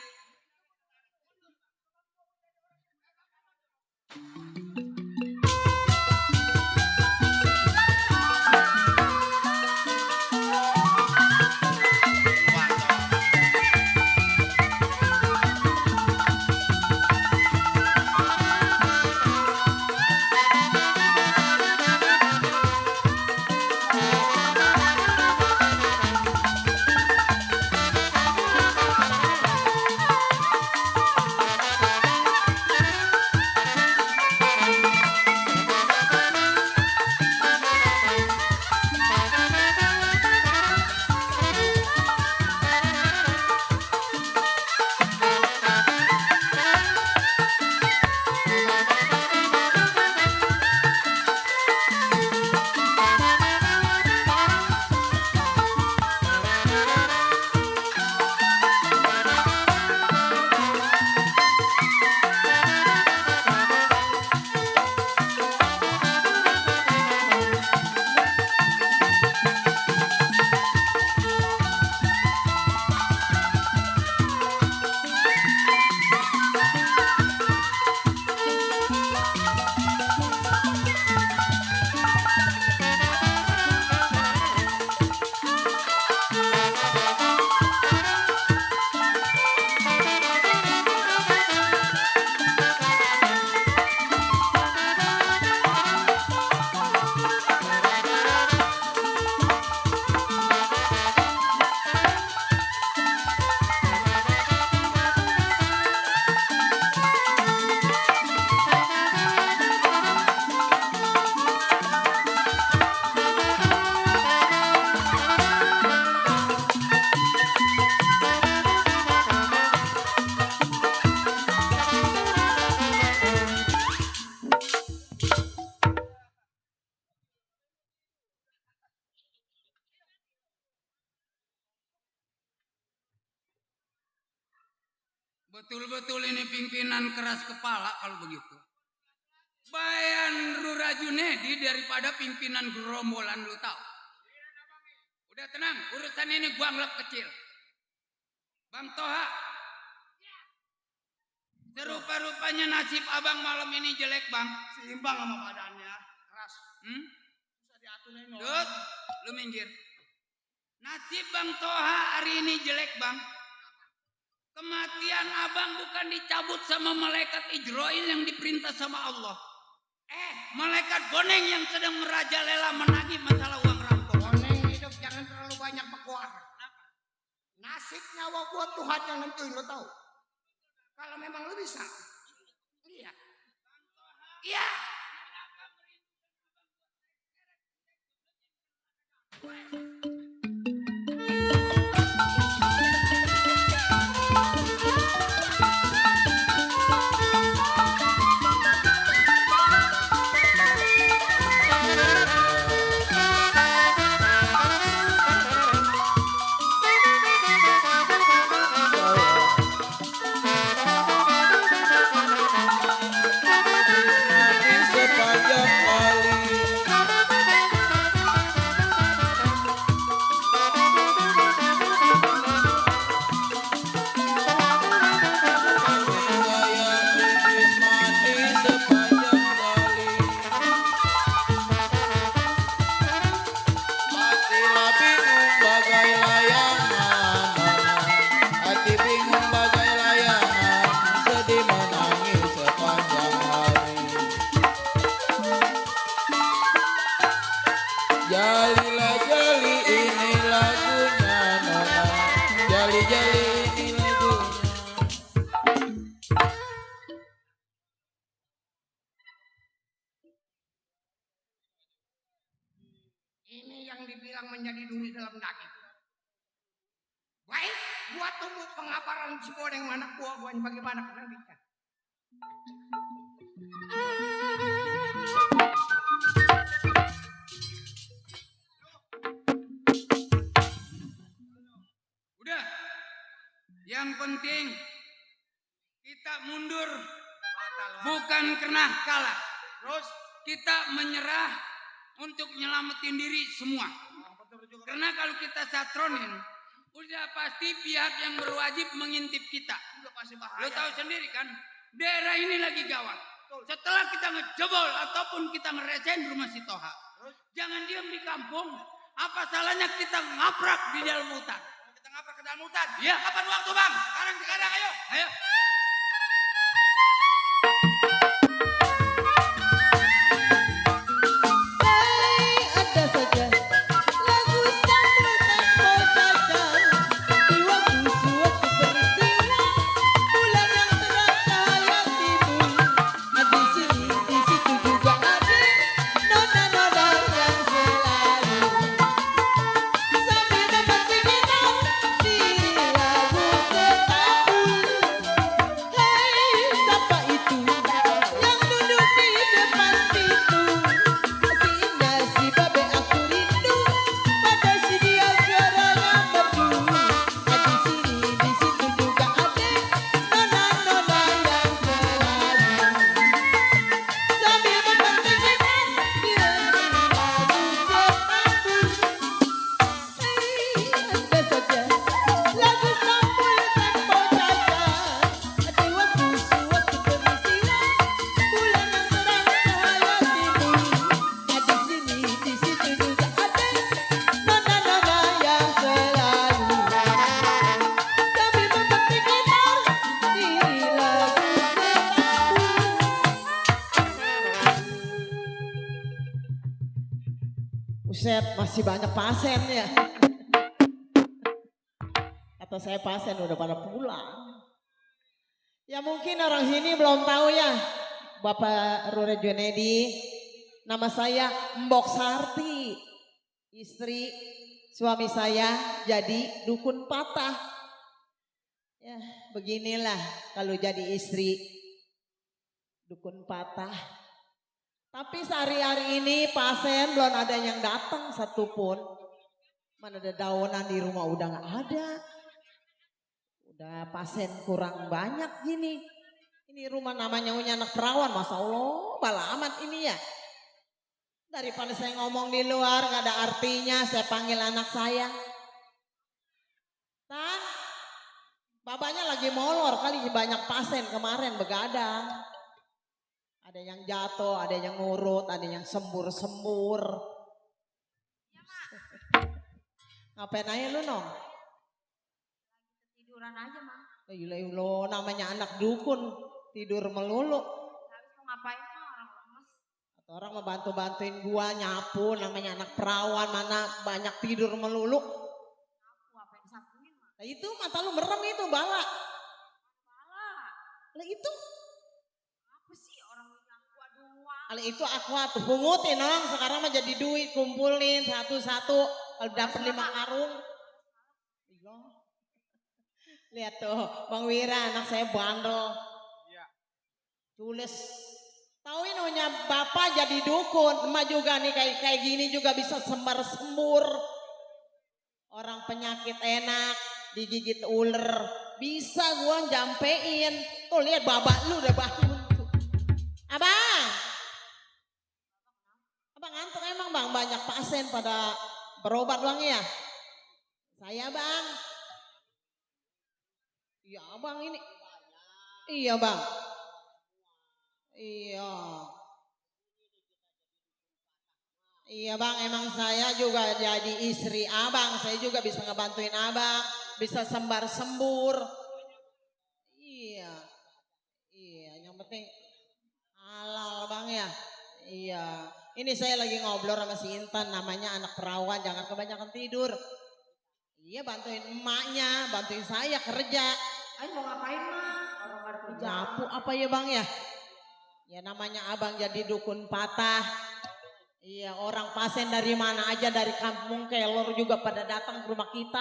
E: Betul-betul ini pimpinan keras kepala kalau begitu. Bayan Lurah Junedi daripada pimpinan gerombolan lu tahu. Udah tenang, urusan ini gua anggap kecil. Bang Toha, serupa-rupanya nasib abang malam ini jelek bang.
A: Seimbang sama badannya, keras. Bisa diaturin.
E: Dut, lu minggir. Nasib Bang Toha hari ini jelek bang. Kematian abang bukan dicabut sama malaikat Ijroil yang diperintah sama Allah. Malaikat boneng yang sedang merajalela menagih masalah uang rampok.
A: Boneng hidup jangan terlalu banyak pekuat. Nasib nyawa gua Tuhan yang nentuin, lo tahu. Kalau memang lu bisa. Iya. Iya.
E: yang menjadi duri dalam daging. Baik, gua tunggu pengabaran si Bodeng anak gua bagaimana kelanjutannya. Udah. Yang penting kita mundur bukan karena kalah. Terus kita menyerah untuk nyelamatin diri semua. Karena kalau kita satronin, udah pasti pihak yang berwajib mengintip kita. Lo tahu sendiri kan, daerah ini lagi gawat. Setelah kita ngejebol ataupun kita ngeresain rumah si Toha, jangan diam di kampung. Apa salahnya kita ngaprak di dalam hutan? Kita ngaprak ke dalam hutan? Iya. Kapan waktu bang? Sekarang ayo. Ayo.
D: Ada saja lagu sambal tempo jajan di waktu suatu peristiwa bulan yang terang cahaya timbul. Di sini di situ juga ada nona-nona yang selalu sambil memetik minum di lagu setampul. Hei, siapa itu yang duduk di depan pintu? Si indah si babe aku rindu pada si dia suaranya merdu. Di sini di situ juga ada nona-nona yang selalu sambil memetik minum di lagu setampul. Ada saja lagu sambal tempo jajan di waktu suatu peristiwa bulan yang terang cahaya timbul. Di sini di situ juga ada nona-nona yang selalu sambil memetik gitar di lagu setampul. Buset, masih banyak pasien ya. Atau saya pasien udah pada pulang. Ya mungkin orang sini belum tahu ya. Bapak Rure Junedi. Nama saya Mbok Sarti. Istri suami saya jadi dukun patah. Ya beginilah kalau jadi istri dukun patah. Tapi sehari-hari ini pasien belum ada yang datang satupun. Mana ada daunan di rumah udah gak ada. Udah pasien kurang banyak gini. Ini rumah namanya punya anak perawan, Masya Allah, bala amat ini ya. Daripada saya ngomong di luar gak ada artinya, saya panggil anak saya. Tan, babanya lagi molor kali banyak pasien kemarin begadang. Ada yang jatuh, ada yang ngurut, ada yang sembur-sembur. Ngapain aja lu Nong?
F: Tiduran aja mah.
D: Lo namanya anak dukun tidur melulu.
F: Habis mau ngapain mah orang lemes.
D: Atau orang mau bantu-bantuin gua nyapu, namanya anak perawan mana banyak tidur melulu.
F: Aku apa yang disapuin mah.
D: Nah itu mata lu merem itu bala.
F: Bala.
D: Lah itu,
F: Apa sih orang yang gua doang.
D: kalau itu aku tuh pungutin Nong. Sekarang mah jadi duit kumpulin satu-satu. Kalau dapet 5 karung. Iya. Lihat tuh Bang Wira anak saya bandel.
E: Iya.
D: Tulis. Tauin punya bapak jadi dukun. Emak juga nih kayak gini juga bisa sembar-sembur. Orang penyakit enak. Digigit ular. Bisa gua jampein. Tuh lihat babak lu udah bangun tuh. Abang. Abang ngantuk emang bang. Banyak pasien pada berobat bang ya. Saya bang. Iya bang ini. Iya bang. Iya. Iya bang, emang saya juga jadi istri abang. Saya juga bisa ngebantuin abang. Bisa sembar-sembur. Iya. Iya, yang penting halal bang ya. Iya. Ini saya lagi ngobrol sama si Intan. Namanya anak perawan, jangan kebanyakan tidur. Iya bantuin emaknya, bantuin saya kerja.
F: Ayo mau ngapain mah? Orang gak ada kerjaan.
D: Nyapu apa ya bang ya? Ya namanya abang jadi dukun patah. Iya, orang Pasen dari mana aja, dari kampung Kelor juga pada datang ke rumah kita.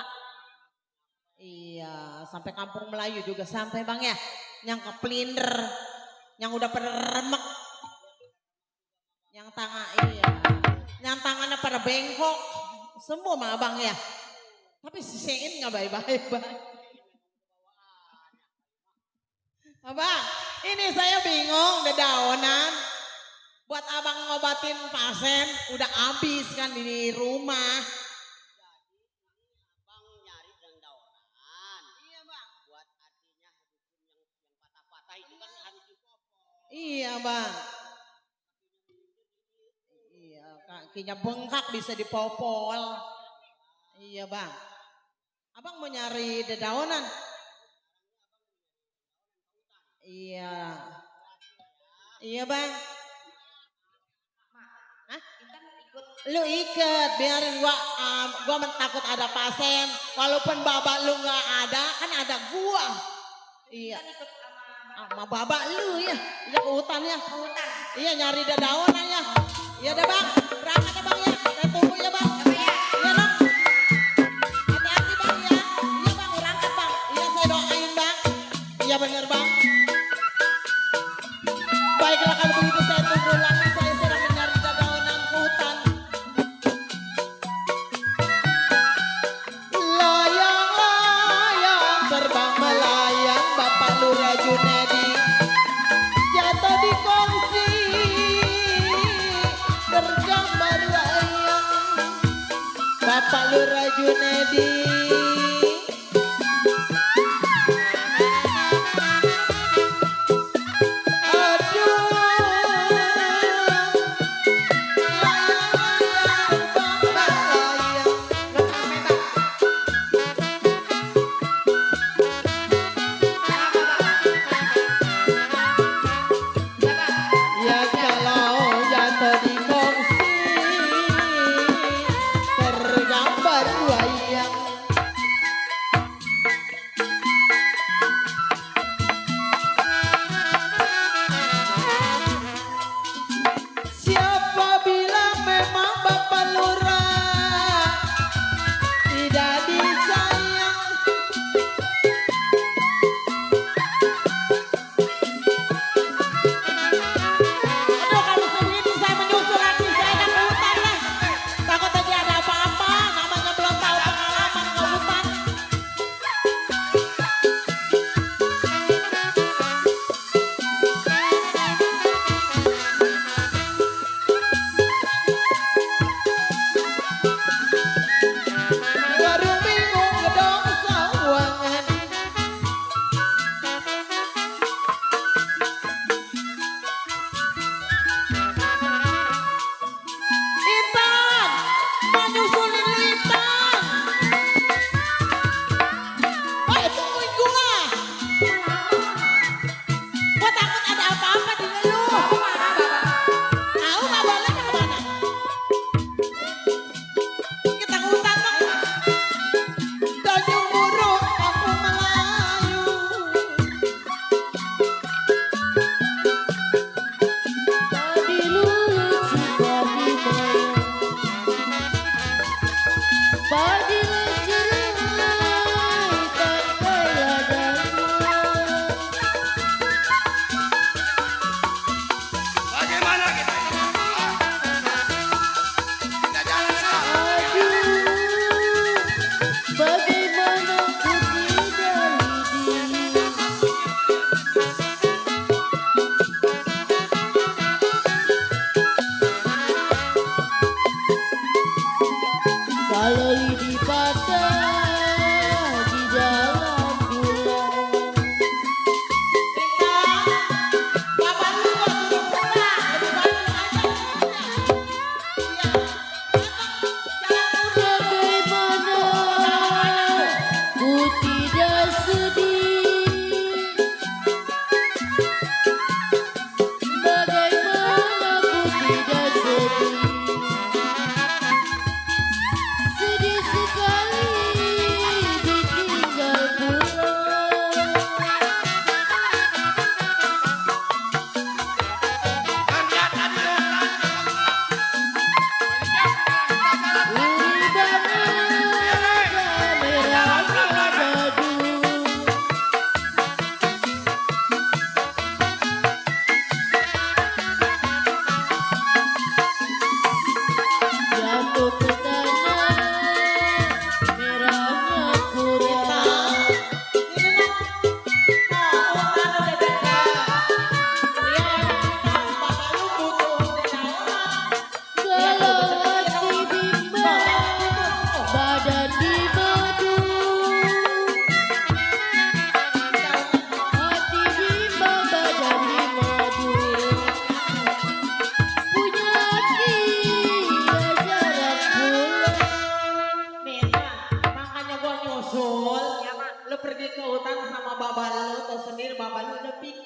D: Iya, sampai kampung Melayu juga sampai Bang ya. Yang ke Plinder, yang udah pada remek. Yang tangan, iya. Yang tangannya pada bengkok. Semua mah Abang ya. Tapi si Sein gak baik-baik Bang. Abang, ini saya bingung dedaunan. Buat abang ngobatin pasien udah habis kan di rumah.
G: Bang nyari dandaunan. Iya bang. Buat artinya dukun yang patah-patah itu kan harus dipopol.
D: Iya bang. Iya kakinya bengkak bisa dipopol. Iya bang. Abang mau nyari dedaunan. Iya. Iya bang. Lu iket, biarin gua takut ada pasien. Walaupun babak lu nggak ada, kan ada gua. Iya. Sama babak lu ya, iya ke hutan ya. Iya nyari dedaunan ya. Iya deh bang, berangkat ya bang ya. Saya tunggu ya bang. Iya dong. Hati-hati bang ya. Iya bang, berangkat bang. Iya saya doain bang. Iya bener bang. Baiklah kalau begitu saya tunggu lagi. Saya sedang mencari dedaunan ke hutan. Layang-layang terbang melayang Bapak Lurah Junedi jatuh di kongsi tergambar layang Bapak Lurah Junedi. Ya kalau jatuh di kongsi tergambar wayang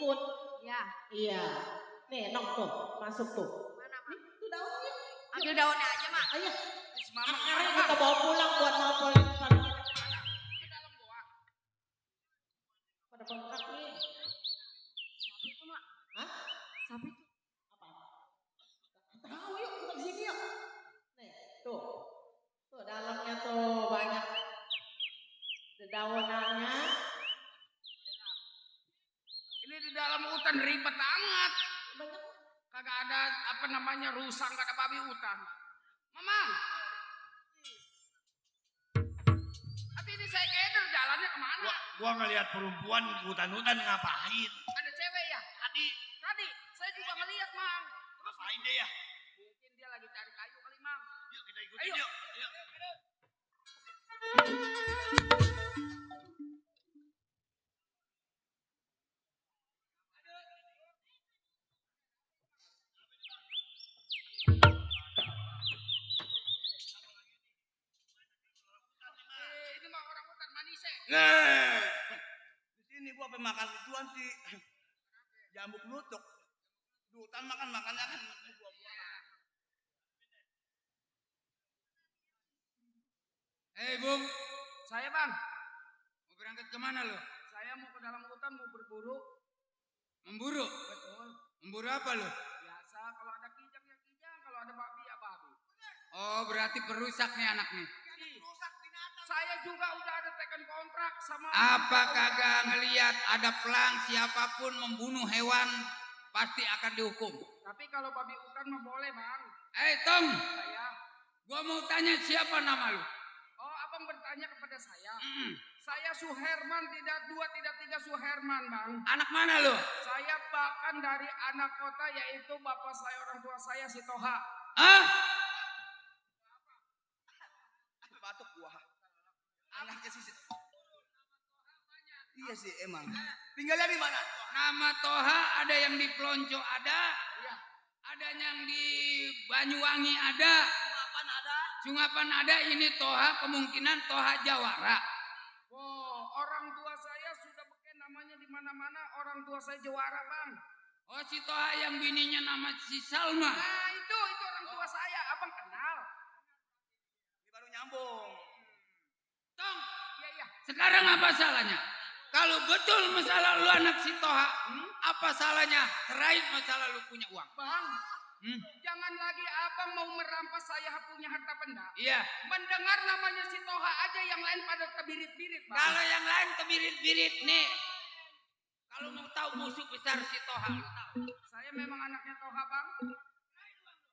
C: ikut.
F: Ya.
C: Iya. Nih, Nong tuh, masuk tuh.
F: Mana, Mak?
C: Nih, tuh daunnya.
F: Ambil daunnya aja, Mak.
C: Ayo,
E: Mama,
C: sekarang kita bawa pulang buat ngobrolin pagi. Pada bengkak nih.
F: Sapi itu, Mak.
C: Hah?
F: Sapi itu.
C: Apa? Tahu yuk, kita ke sini yuk. Nih, tuh. Tuh dalamnya tuh banyak dedaunannya.
E: ini di dalam hutan ribet amat.
C: Banyak.
E: Kagak ada apa namanya rusak, kagak ada babi hutan. Mamang. Hati ini saya keder jalannya kemana?
A: Gua ngelihat perempuan di hutan-hutan ngapain?
E: Ada cewek ya? Tadi saya juga ngeliat, Mang.
A: Ngapain dia ya?
E: Mungkin dia lagi cari kayu kali, Mang.
A: Yuk kita ikutin
E: Ayo.
A: yuk. Yuk.
E: Ini mah orang hutan manise.
A: Nah, di sini gua pengen makan gituan sih. Jambu penutup. Di hutan makan makannya kan buah-buahan.
E: Bung, saya Bang. Mau berangkat kemana lo? Saya mau ke dalam hutan mau berburu. Memburu? Betul. Memburu apa lo? Biasa, kalau ada kijang ya kijang, kalau ada babi ya babi. Oh, berarti perusak nih anak nih. Saya juga udah ada tekan kontrak sama. Apa kagak ngelihat ada pelang siapapun membunuh hewan pasti akan dihukum. Tapi kalau babi hutan mah boleh, Bang. Tong. Saya. Gua mau tanya siapa nama lu? Oh, abang bertanya kepada saya. Saya Suherman, tidak dua, tidak tiga Suherman, Bang. Anak mana lu? Saya bahkan dari anak kota, yaitu bapak saya, orang tua saya, si Toha. Hah?
A: Batuk gua. Anaknya sih. Iya sih emang. Tinggalnya di mana?
E: Nama Toha ada yang di Plonco ada. Iya. Ada yang di Banyuwangi ada. Sungapan ada, ini Toha kemungkinan Toha Jawara. Oh, orang tua saya sudah beken namanya di mana-mana, orang tua saya Jawara, Bang. Oh, si Toha yang bininya nama si Salma. Nah, itu orang tua saya, Abang kenal.
A: Ini baru nyambung.
E: Tong, iya. Sekarang apa salahnya? Kalau betul masalah lu anak si Toha, apa salahnya? Serain masalah lu punya uang. Bang, jangan lagi abang mau merampas saya punya harta benda. Iya. Mendengar namanya si Toha aja yang lain pada kebirit-birit, Bang. Kalau yang lain kebirit-birit nih. Kalau mau tahu musuh besar si Toha, lu tahu. Saya memang anaknya Toha, Bang.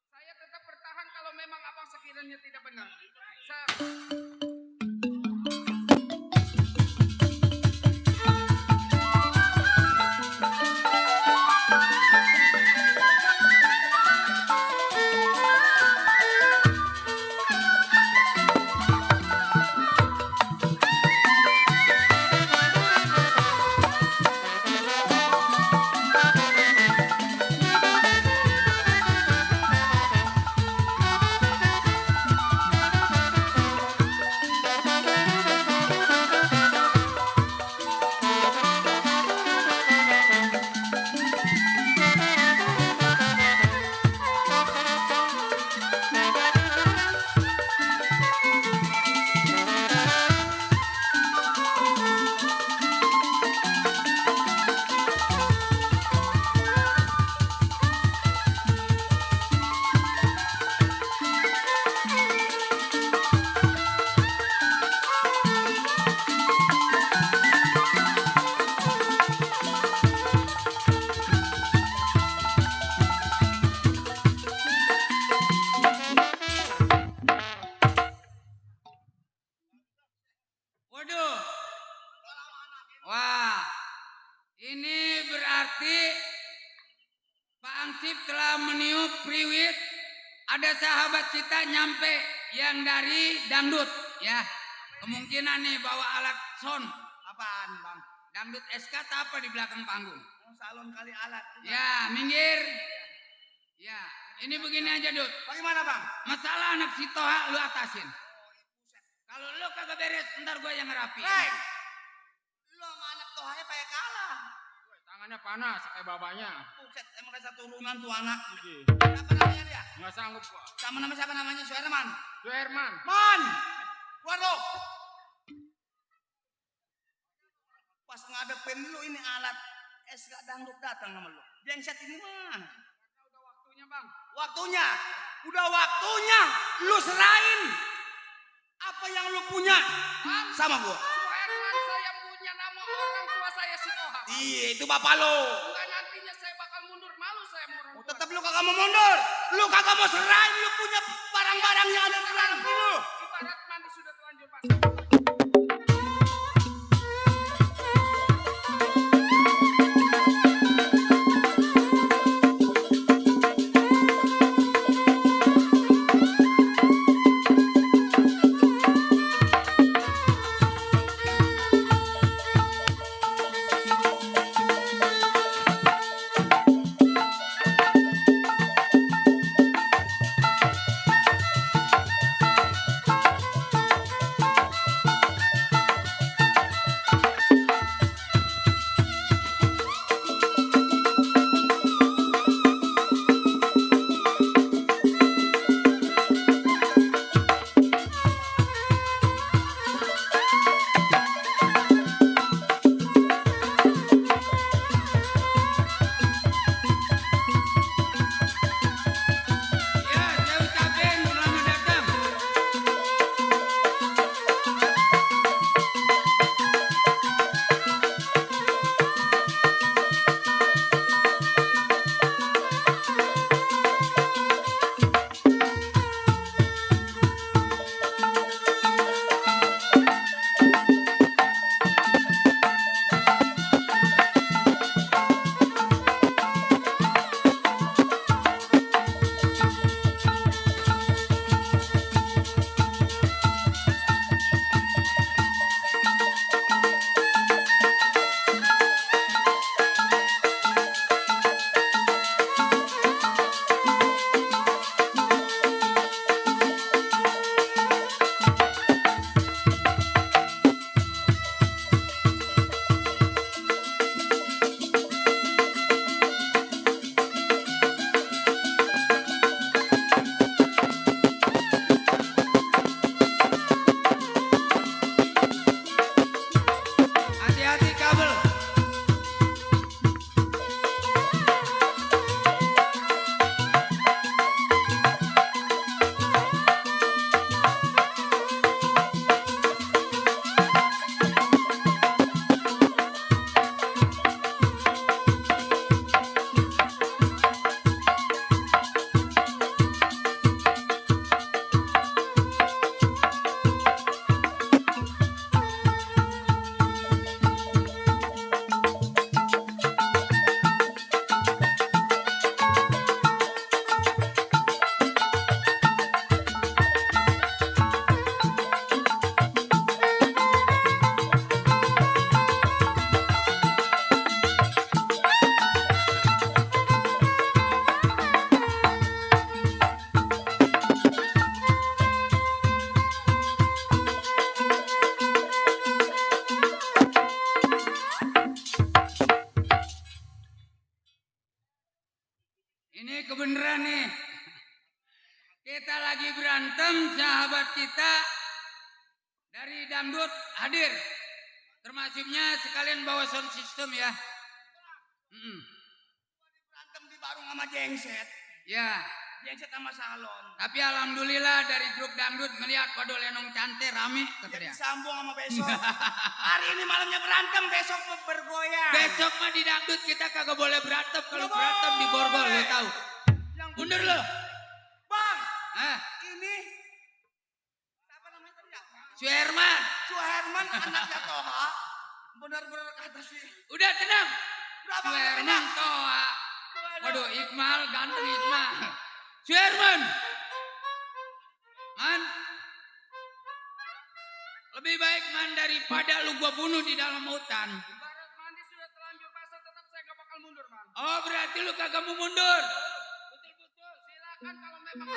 E: Saya tetap bertahan kalau memang abang sekiranya tidak benar. Waduh. Wah. Ini berarti Pak Ansip telah meniup priwit. Ada sahabat kita nyampe yang dari dangdut ya. Kemungkinan nih bawa alat sound.
A: Apaan, Bang?
E: Dangdut SK apa di belakang panggung?
A: Salon kali alat.
E: Ya, minggir. Ya, ini begini aja, Dut.
A: Bagaimana, Bang?
E: Masalah anak si Toha lu atasin. Kalau lu kagak beres, ntar gue yang ngerapi.
A: Hei, lo sama anak Tohanya kayak kalah.
E: Tangannya panas kayak babanya.
A: Buset, emang kayak satu turunan tuh anak.
B: Oke.
A: Siapa namanya dia?
E: Nggak sanggup gua.
A: Sama nama siapa namanya? Suherman.
E: Suherman.
A: Man! Keluar lo! Pas ngadepin lu ini alat SK dangdut datang sama lu. Jengset ini mana?
E: Udah waktunya bang.
A: Waktunya. Udah waktunya. Lu serahin. Apa yang lu punya. Sama gua.
E: Suherman saya punya nama orang tua saya si Toha.
A: Iya, itu bapak lo.
E: Enggak, nantinya saya bakal mundur. Malu saya mau orang tua.
A: Tetap lu kagak mau mundur. Lu kagak mau serahin. Lu punya barang-barang yang ada di dalam lu.
E: Ibarat mandi sudah terlanjur pasang. Ya, saya ucapin selamat datang. Hati-hati kabel. Ini kebenaran nih. Kita lagi berantem, sahabat kita dari dangdut hadir. Termasuknya sekalian bawa sound system ya.
A: Berantem di Barung sama Jengset.
E: Ya.
A: Jengset sama Salon.
E: Tapi alhamdulillah dari grup dangdut ngelihat waduh Lenong Cante rame kata
A: Jadi
E: dia.
A: sambung sama besok. Hari ini malamnya berantem, besok bergoyang.
E: Besok mah di dangdut kita kagak boleh berantem. Kalau
A: Nggak
E: berantem di borgol
A: boleh.
E: lo tahu.
A: Yang
E: Mundur lo.
A: Bang,
E: Ah,
A: ini siapa namanya tadi?
E: Suherman.
A: Suherman anaknya Toha. Benar-benar kata sih.
E: Udah tenang.
A: Berapa
E: Suherman Toha. Waduh Iqmal ganteng Iqmal. Suherman. Man. Lebih baik man daripada lu gua bunuh di dalam hutan.
H: Ibarat mandi sudah terlanjur basah, tetap saya gak bakal mundur, Bang.
E: Oh berarti lu kagak mau mundur.
H: Betul-betul, silakan kalau memang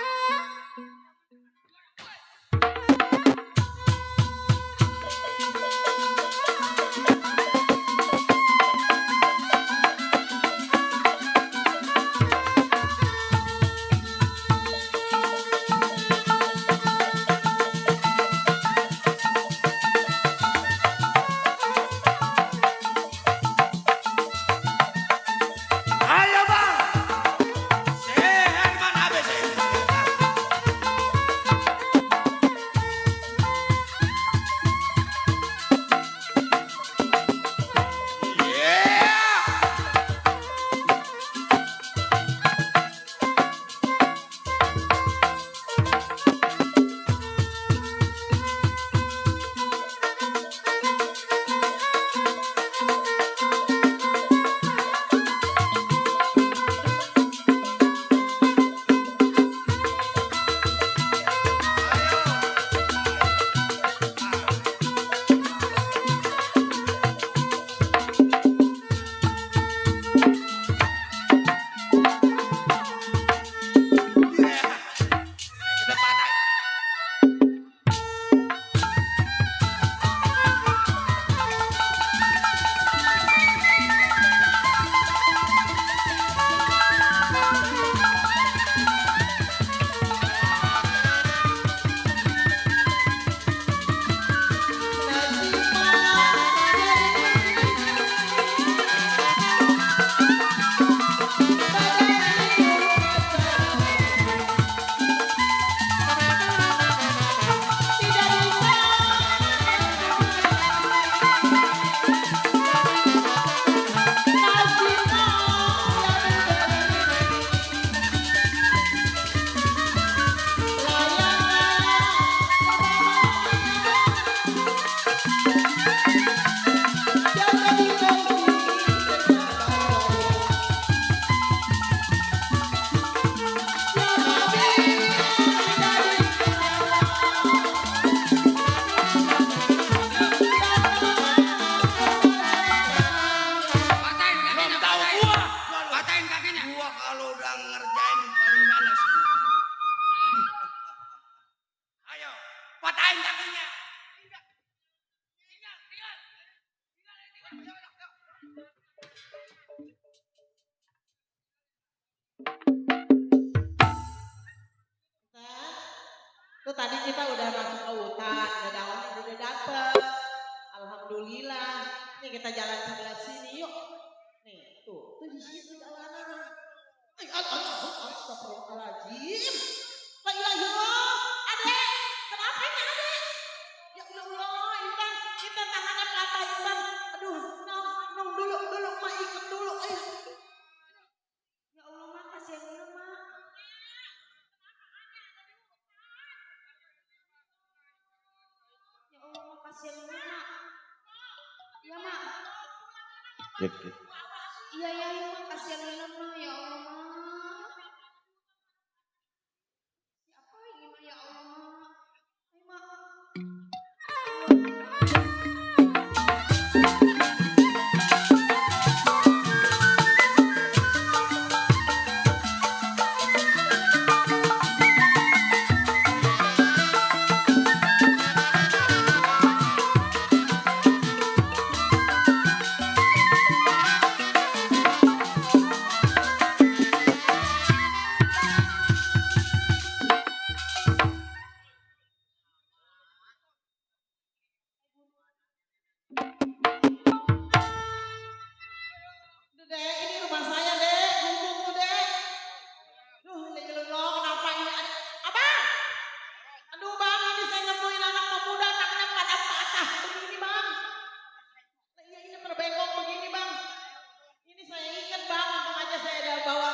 E: kalau udah ngerjain paling ganas. Ayo, patahin kakinya. Tinggal.
C: Tuh tadi kita udah masuk ke hutan, udah dalamnya udah dapet. Alhamdulillah. Nih kita jalan sebelah sini yuk. Nih tuh di situ jalanan. Astagfirullahaladzim. La ilaha illallah. Adek, kenapa ini adek? Ya Allah, Intan tangannya patah Intan. Aduh, nong dulu, mak ikut dulu. Ayo.
F: Ya Allah mak, kasihan bener mak. Ya Allah mak, kasihan bener mak. Iya mak.
B: Cek.
F: Iya mak, kasihan bener mak. Ya Allah mak. Siapa ini mak? Ya Allah mak. Ayo mak.
C: Dek, ini rumah saya, Dek. Gubuk tuh, Dek. Duh, Allah, kenapa ini ada? Abang! Aduh, Bang, ini saya nemuin anak pemuda tangannya pada patah begini, Bang. Iya, ini terbengkok begini, Bang. Ini saya ingat, Bang, untung aja saya udah bawa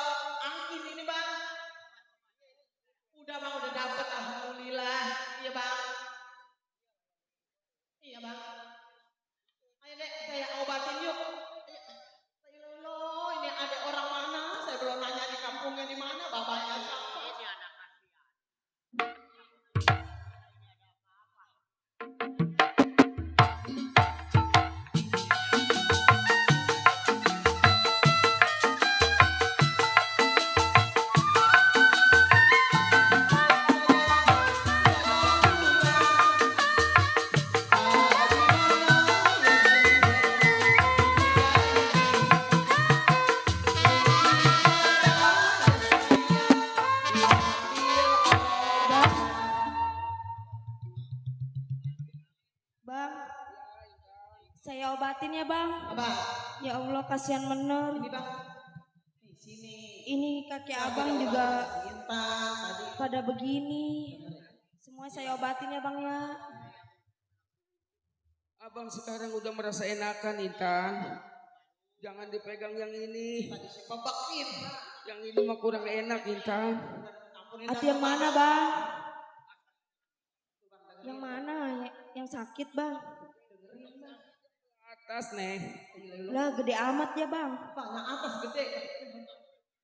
C: angkin ini, Bang. Udah, Bang, udah dapet, alhamdulillah. Iya, Bang. Iya, Bang. Ayo, Dek, saya obatin yuk. Ayo, ini ada orang mana? Saya belum nanya di kampungnya di mana, bapaknya siapa?
G: Ini anak kasihan.
F: Bang, saya obatin ya bang.
C: Abang,
F: Ya Allah, kasihan bener.
C: ini Bang. Di sini.
F: Ini kaki
C: Nah,
F: abang
C: kita
F: juga
C: obatin si Intan tadi.
F: pada begini. Semua saya obatin ya bang ya.
E: Abang sekarang udah merasa enakan, Intan. Jangan dipegang yang ini.
C: Tadi si bebekin.
E: Yang ini mah kurang enak, Intan.
C: Ampunin
F: Hati
C: dah,
F: yang
C: Bang.
F: mana bang? Yang mana? Yang sakit bang?
E: Atas, Neng.
F: Lah gede amat ya bang.
C: Bang, yang atas gede.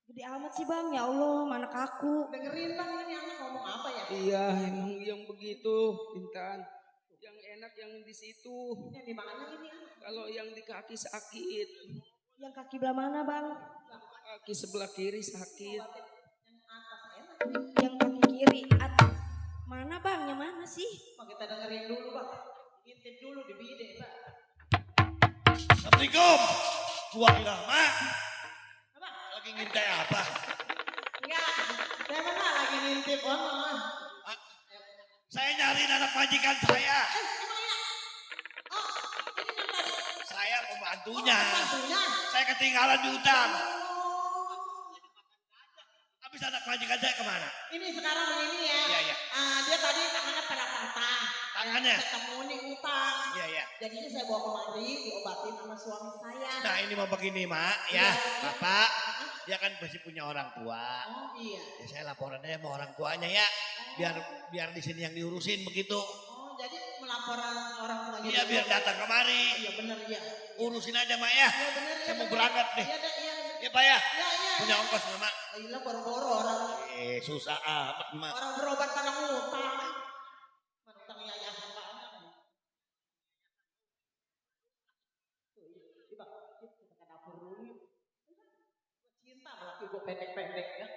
F: Gede amat sih bang. Ya Allah, mana kaku.
C: Dengerin Bang, ini anak ngomong apa ya?
E: Iya, emang yang begitu, Intan. Yang enak yang di situ.
C: Yang di mana ini anak?
E: Kalau yang di kaki sakit.
F: Yang kaki belah mana bang?
E: Kaki sebelah kiri sakit.
C: Yang atas enak.
F: Yang kaki kiri. Mana bang? Yang mana sih?
C: Bang, kita dengerin dulu Bang. Intip dulu di bide Bang.
A: Assalamualaikum. Gua bilang, Mak,
C: Apa?
A: lagi ngintai apa?
C: Enggak, saya mana lagi ngintip ono.
A: Saya nyariin anak majikan saya.
C: Emang ya? Oh, ini yang tadi.
A: Saya pembantunya.
C: Bantunya.
A: Saya ketinggalan di hutan.
C: Oh,
A: Habis anak majikan saya kemana?
C: ini sekarang begini ya.
A: Iya, iya.
C: Dia tadi tangannya pada patah.
A: Tangannya?
C: Ketemu di hutan.
A: Iya, iya.
C: Jadinya saya bawa kemari diobatin sama suami saya.
A: Nah ini mau begini, Mak. Ya, Bapak. Dia kan masih punya orang tua.
C: Oh iya.
A: Ya, saya laporan aja sama orang tuanya ya. Biar di sini yang diurusin begitu.
C: Oh jadi melaporan orang tua.
A: Iya, biar datang kemari.
C: Iya benar ya.
A: Urusin aja, Mak ya.
C: Iya benar.
A: Saya mau berangkat nih.
C: Iya deh, iya.
A: Ya, Pak ya.
C: Iya iya.
A: Punya ongkos nggak, Mak?
C: Gila boro-boro orang.
A: Susah amat, Mak.
C: Orang berobat pada ngutang. Menutang yayasan banget. Tuh, iya, kita ke dapur dulu. Cinta lah. kaki gue pendek-pendek ya.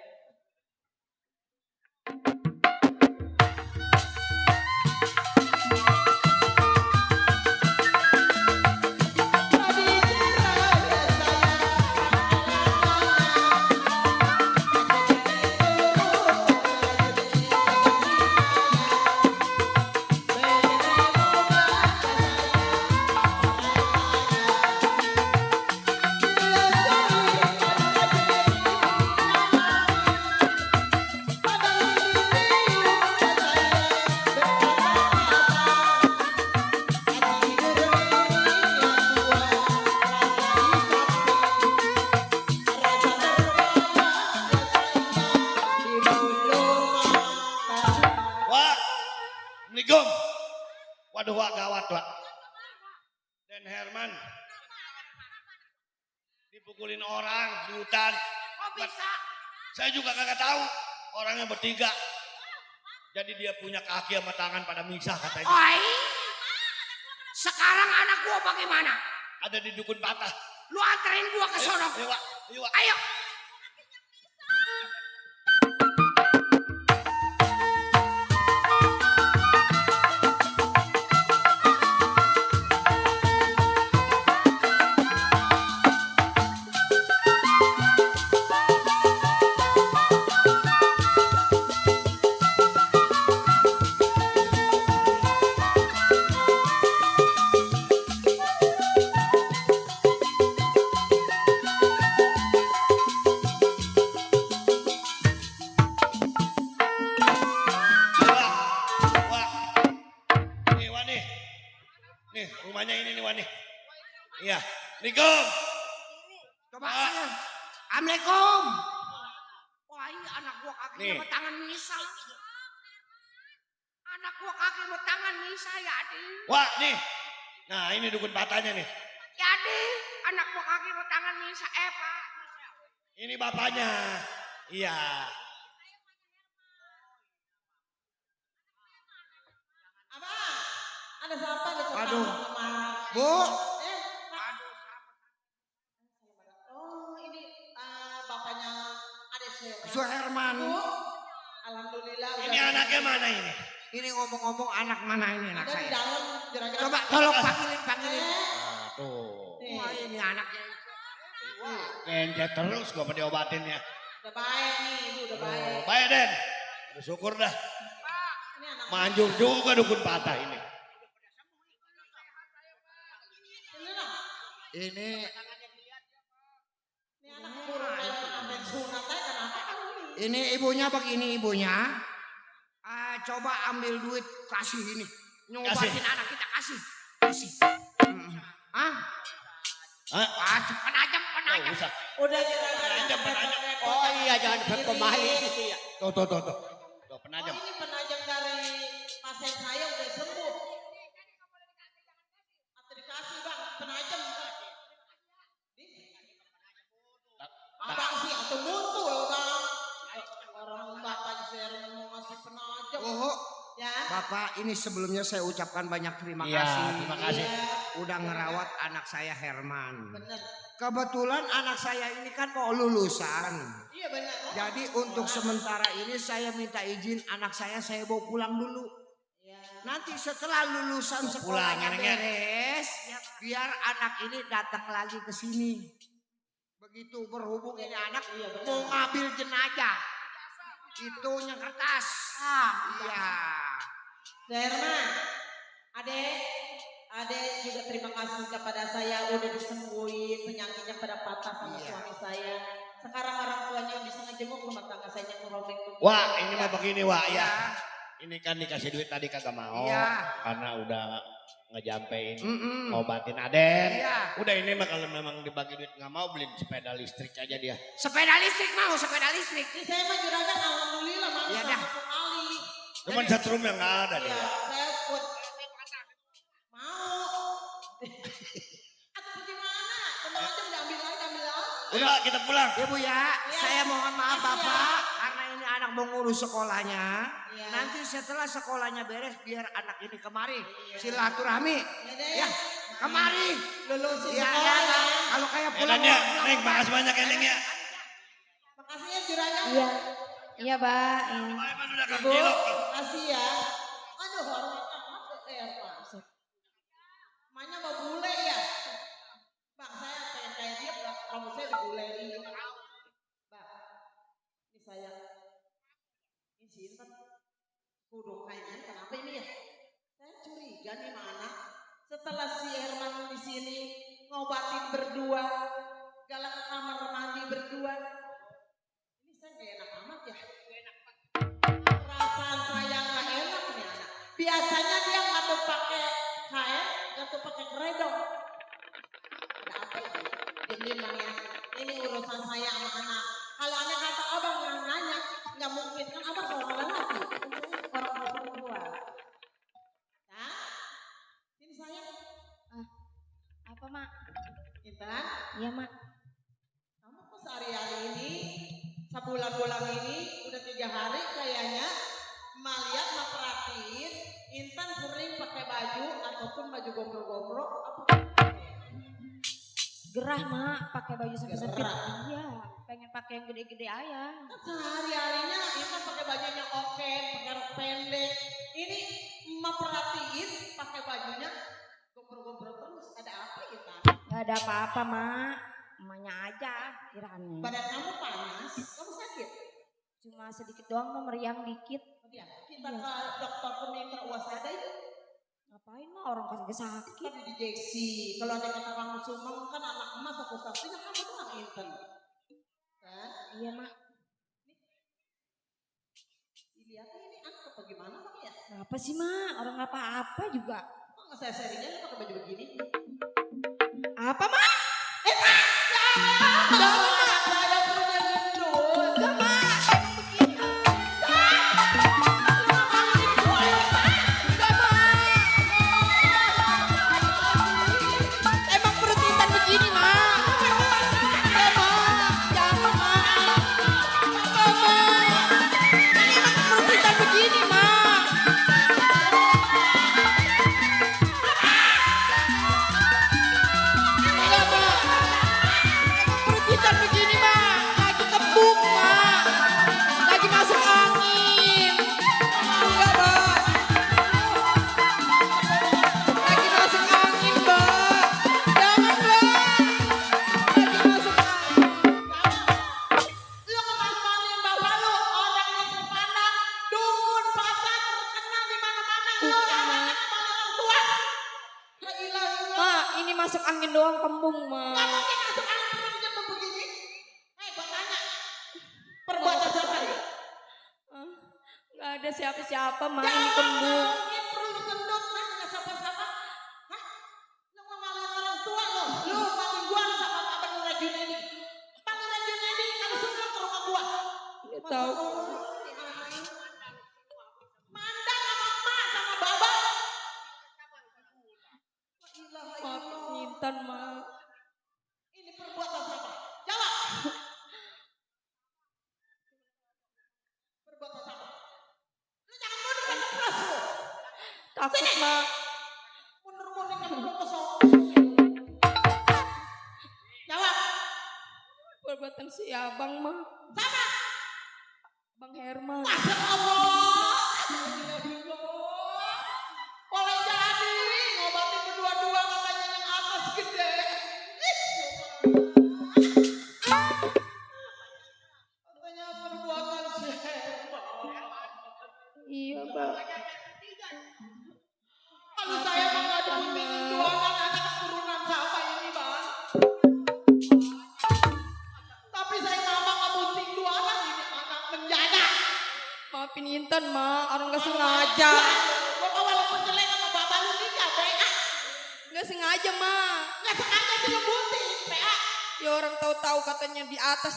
A: Wah, Assalamualaikum. Waduh, wah gawat, Wak. Dan Herman dipukulin orang di hutan.
E: Kok bisa?
A: Saya juga kagak tahu. Orangnya bertiga. Jadi dia punya kaki sama tangan pada misah katanya.
E: Oi. Sekarang anak gua bagaimana?
A: Ada di dukun patah.
E: Lu anterin gua ke sono.
A: Ayo, Wak. Ayo, Wak.
E: Ayo.
A: Wak. Nih, Wak nih. Nih, rumahnya ini nih, Wak nih. Iya. Assalamualaikum.
E: Coba aja. Assalamualaikum. Wah, ini anak gua kaki
A: Nih.
E: sama tangan misal. Anak gua kaki sama tangan misal ya, Adi.
A: Wak nih. Nah, ini dukun patahnya nih.
E: Ya, Adi. Anak gua kaki sama tangan misal. Pak.
A: Ini bapaknya. Iya.
C: Abang, ada siapa di depan
E: Aduh.
C: kamar?
E: Bu.
C: Pak. Oh, ini bapaknya adik saya.
E: Suherman.
C: Bu, alhamdulillah.
A: Ini anaknya mana ini?
E: Ini ngomong-ngomong anak mana ini anak
C: Ada di
E: saya?
C: dalam, kira-kira.
E: Coba tolong panggilin.
A: Nah, tuh.
C: Nih,
E: Wah, ini anaknya.
A: Kencet terus gua mau diobatin ya.
C: udah baik nih, ibu udah baik.
A: Baik, Den. Bersyukur dah.
C: Ini anak
A: Manjur juga dukun patah ini.
C: ini
E: Ini
C: anak burung sampai sunat aja kenapa?
E: ini ibunya begini ibunya. Coba ambil duit kasih ini. Nyobatin anak kita kasih.
A: Hah?
E: Penajam.
A: Oh, usah.
C: Udah kira-kira.
A: Penajam.
G: Oh iya, jangan berkemali gitu ya.
A: Tuh. Tuh,
C: Oh,
A: penajam.
C: ini penajam dari pasien saya udah sembuh. Atau dikasih bang, penajam. Abang sih atau mutu ya bang. Orang bapak saya mau ngasih penajam.
E: Oh,
C: Ya.
E: Bapak ini sebelumnya saya ucapkan banyak terima
A: Iya,
E: kasih.
A: terima kasih.
E: Udah ngerawat anak saya Herman.
C: Bener.
E: Kebetulan anak saya ini kan mau lulusan.
C: Iya bener.
E: Jadi untuk sementara ini saya minta izin anak saya bawa pulang dulu.
C: Ya.
E: Nanti setelah lulusan
A: Bawa
E: sekolahnya
A: pulang, Neng, ya.
E: beres, biar anak ini datang lagi ke sini. Begitu berhubung ini anak
C: Iya, benar.
E: mau ngambil jenazah. Itu yang kertas. Iya.
C: Herman, adek juga terima kasih kepada saya udah disembuhin penyakitnya pada patah sama
E: Iya.
C: suami saya. Sekarang orang tuanya bisa ngejenguk rumah tangga saya ngerobek begini.
A: Wah, ini mah begini, Wak ya.
E: Iya.
A: Ini kan dikasih duit tadi kagak mau.
E: Iya.
A: Karena udah ngejampein
E: Mm-mm.
A: ngobatin Aden.
E: Iya.
A: Udah ini mah kalau memang dibagi duit nggak mau beliin sepeda listrik aja dia.
E: Sepeda listrik mau, sepeda listrik.
C: Ini saya mah juragan alhamdulillah mau
E: Iya
C: sama
E: dah.
C: sekali.
A: Cuman setrum yang nggak ada
C: Iya,
A: dia.
C: saya buat mau. Atau gimana? Penajam diambil aja.
A: Udah kita pulang.
E: Ibu ya, saya mohon maaf
C: Iya.
E: Bapak karena ini anak mau ngurus sekolahnya.
C: Iya.
E: Nanti setelah sekolahnya beres biar anak ini kemari. Silaturahmi.
C: Ya deh.
E: Ya, kemari.
C: Lulusin
E: Ya,
C: sekolah ya.
E: kalau kayak pulang.
A: Edan ya,
E: pulang,
A: Neng,
E: Bapak.
A: makasih banyak ya Neng ya.
C: kiranya.
D: Iya. Iya, Mbak. Ini.
A: Baik, Mas, udah
C: Ibu,
A: cilok.
C: kasih ya. Aduh, hormat amat Mas. Emaknya mau bule ya? Bang, saya pengen kayak dia, rambut saya dibulein. Bang, ini saya. Ini Sinten. Kudu kayaknya kenapa ini ya? Saya curiga nih mana. Setelah si Herman di sini ngobatin berdua, jalan ke kamar mandi berdua. Ini saya gak enak amat ya. Perasaan saya gak enak nih anak. Biasanya dia nggak tuh pakai kain, nggak tuh pakai keredong. Ada apa itu? Diam bang ya. Ini urusan saya sama anak. Kalau anak kata abang yang nanya, nggak mungkin kan abang seorang lelaki. Orang perempuan. Nah, sini saya.
D: Apa, Mak?
C: Intan,
D: Iya, Mak.
C: kamu kok sehari-hari ini, sebulan-bulan ini, udah 3 hari kayaknya, Mak lihat, Mak perhatiin, Intan sering pakai baju ataupun baju gombrong-gombrong, apa?
D: Gerah, Mak, pakai baju sempit-sempit.
C: Gerah.
D: Iya, pengen pakai yang gede-gede aja.
C: Kan sehari-harinya Intan pakai bajunya oke, pakai rok pendek. Ini Mak perhatiin, pakai bajunya gombrong-gombrong terus. Ada apa Intan?
D: Gak ada apa-apa, Mak. Emaknya aja kiranya.
C: Badan kamu panas, kamu sakit?
D: Cuma sedikit doang, Mak, meriang dikit.
C: Ya, kita ke dokter peminta wasada itu.
D: Ngapain, Mak? Orang kasih sakit.
C: Kan diinjeksi. Kalau ada kata kamu sumeng kan anak emas satu-satunya kamu tuh nggak Intan. Kan?
D: Iya, Mak.
C: Dilihat ini anak apa gimana bang ya?
D: Apa sih, Mak? Orang nggak apa-apa juga.
C: Kok nggak saya sharingnya lu pakai baju begini?
D: Apa, Mak?
C: Saya punya gendut.
D: Emang perut Intan begini, Mak? Enggak, Mak. Jangan, Mak. Enggak, Mak. Ini emang perut Intan begini, Mak. Enggak, Mak. Perut Intan begini, Mak. Lagi kembung, Mak. Lagi masuk angin. Enggak, Mak. Lagi masuk angin, Mbak. Jangan, Mbak. Lagi masuk angin.
C: Lu kemana-mana bapak lu orang yang terpandang, dukun pasar terkenal di mana-mana. Lu
D: Bukan,
C: anak
D: Mak.
C: kepala orang tua. La ilaha illallah.
D: Mak, ini masuk angin doang kembung,
C: Nggak
D: Mak.
C: mungkin masuk angin pernah jatuh begini. Gua tanya. Perbuatan siapa ya?
D: Ah, nggak ada siapa-siapa, Mak.
C: Ya
D: Ini
C: Allah,
D: kembung.
C: nggak mungkin perlu digendut, nah nggak siapa-siapa. Hah? Lu ngamalin orang tua lo. Lu paling gua sama Abang Lura Junaidi. Bang Lura Junaidi kalau suka ke rumah gua.
D: Ya tahu.
C: Mandang sama emak sama baba. La ilaha
D: Maafin
C: illallah.
D: Intan, Mak.
C: Ini perbuatan siapa? Jawab. Perbuatan siapa? Lu jangan mundur kan keras lu.
D: Takut, Mak.
C: Mundur-mundur kan lu kosong. Jawab.
D: Perbuatan si Abang, Mak.
C: Sama.
D: Bang Herman.
C: Masya Allah. Boleh jadi ngobatin berdua-dua katanya yang atas gede. Katanya perbuatan Herman.
D: Iya, Bang.
C: Kalau saya mah gak ada buntingin doangan anak keturunan siapa ini bang. Tapi saya mama gak bunting doangan ini anak menjana.
D: Maafin Intan, Mak. Orang nggak sengaja.
C: Gua walaupun jelek sama bapak lu nikah PA.
D: Nggak sengaja, Mak.
C: Gak sengaja sih lu bunting PA.
D: Ya orang tahu-tahu katanya di atas.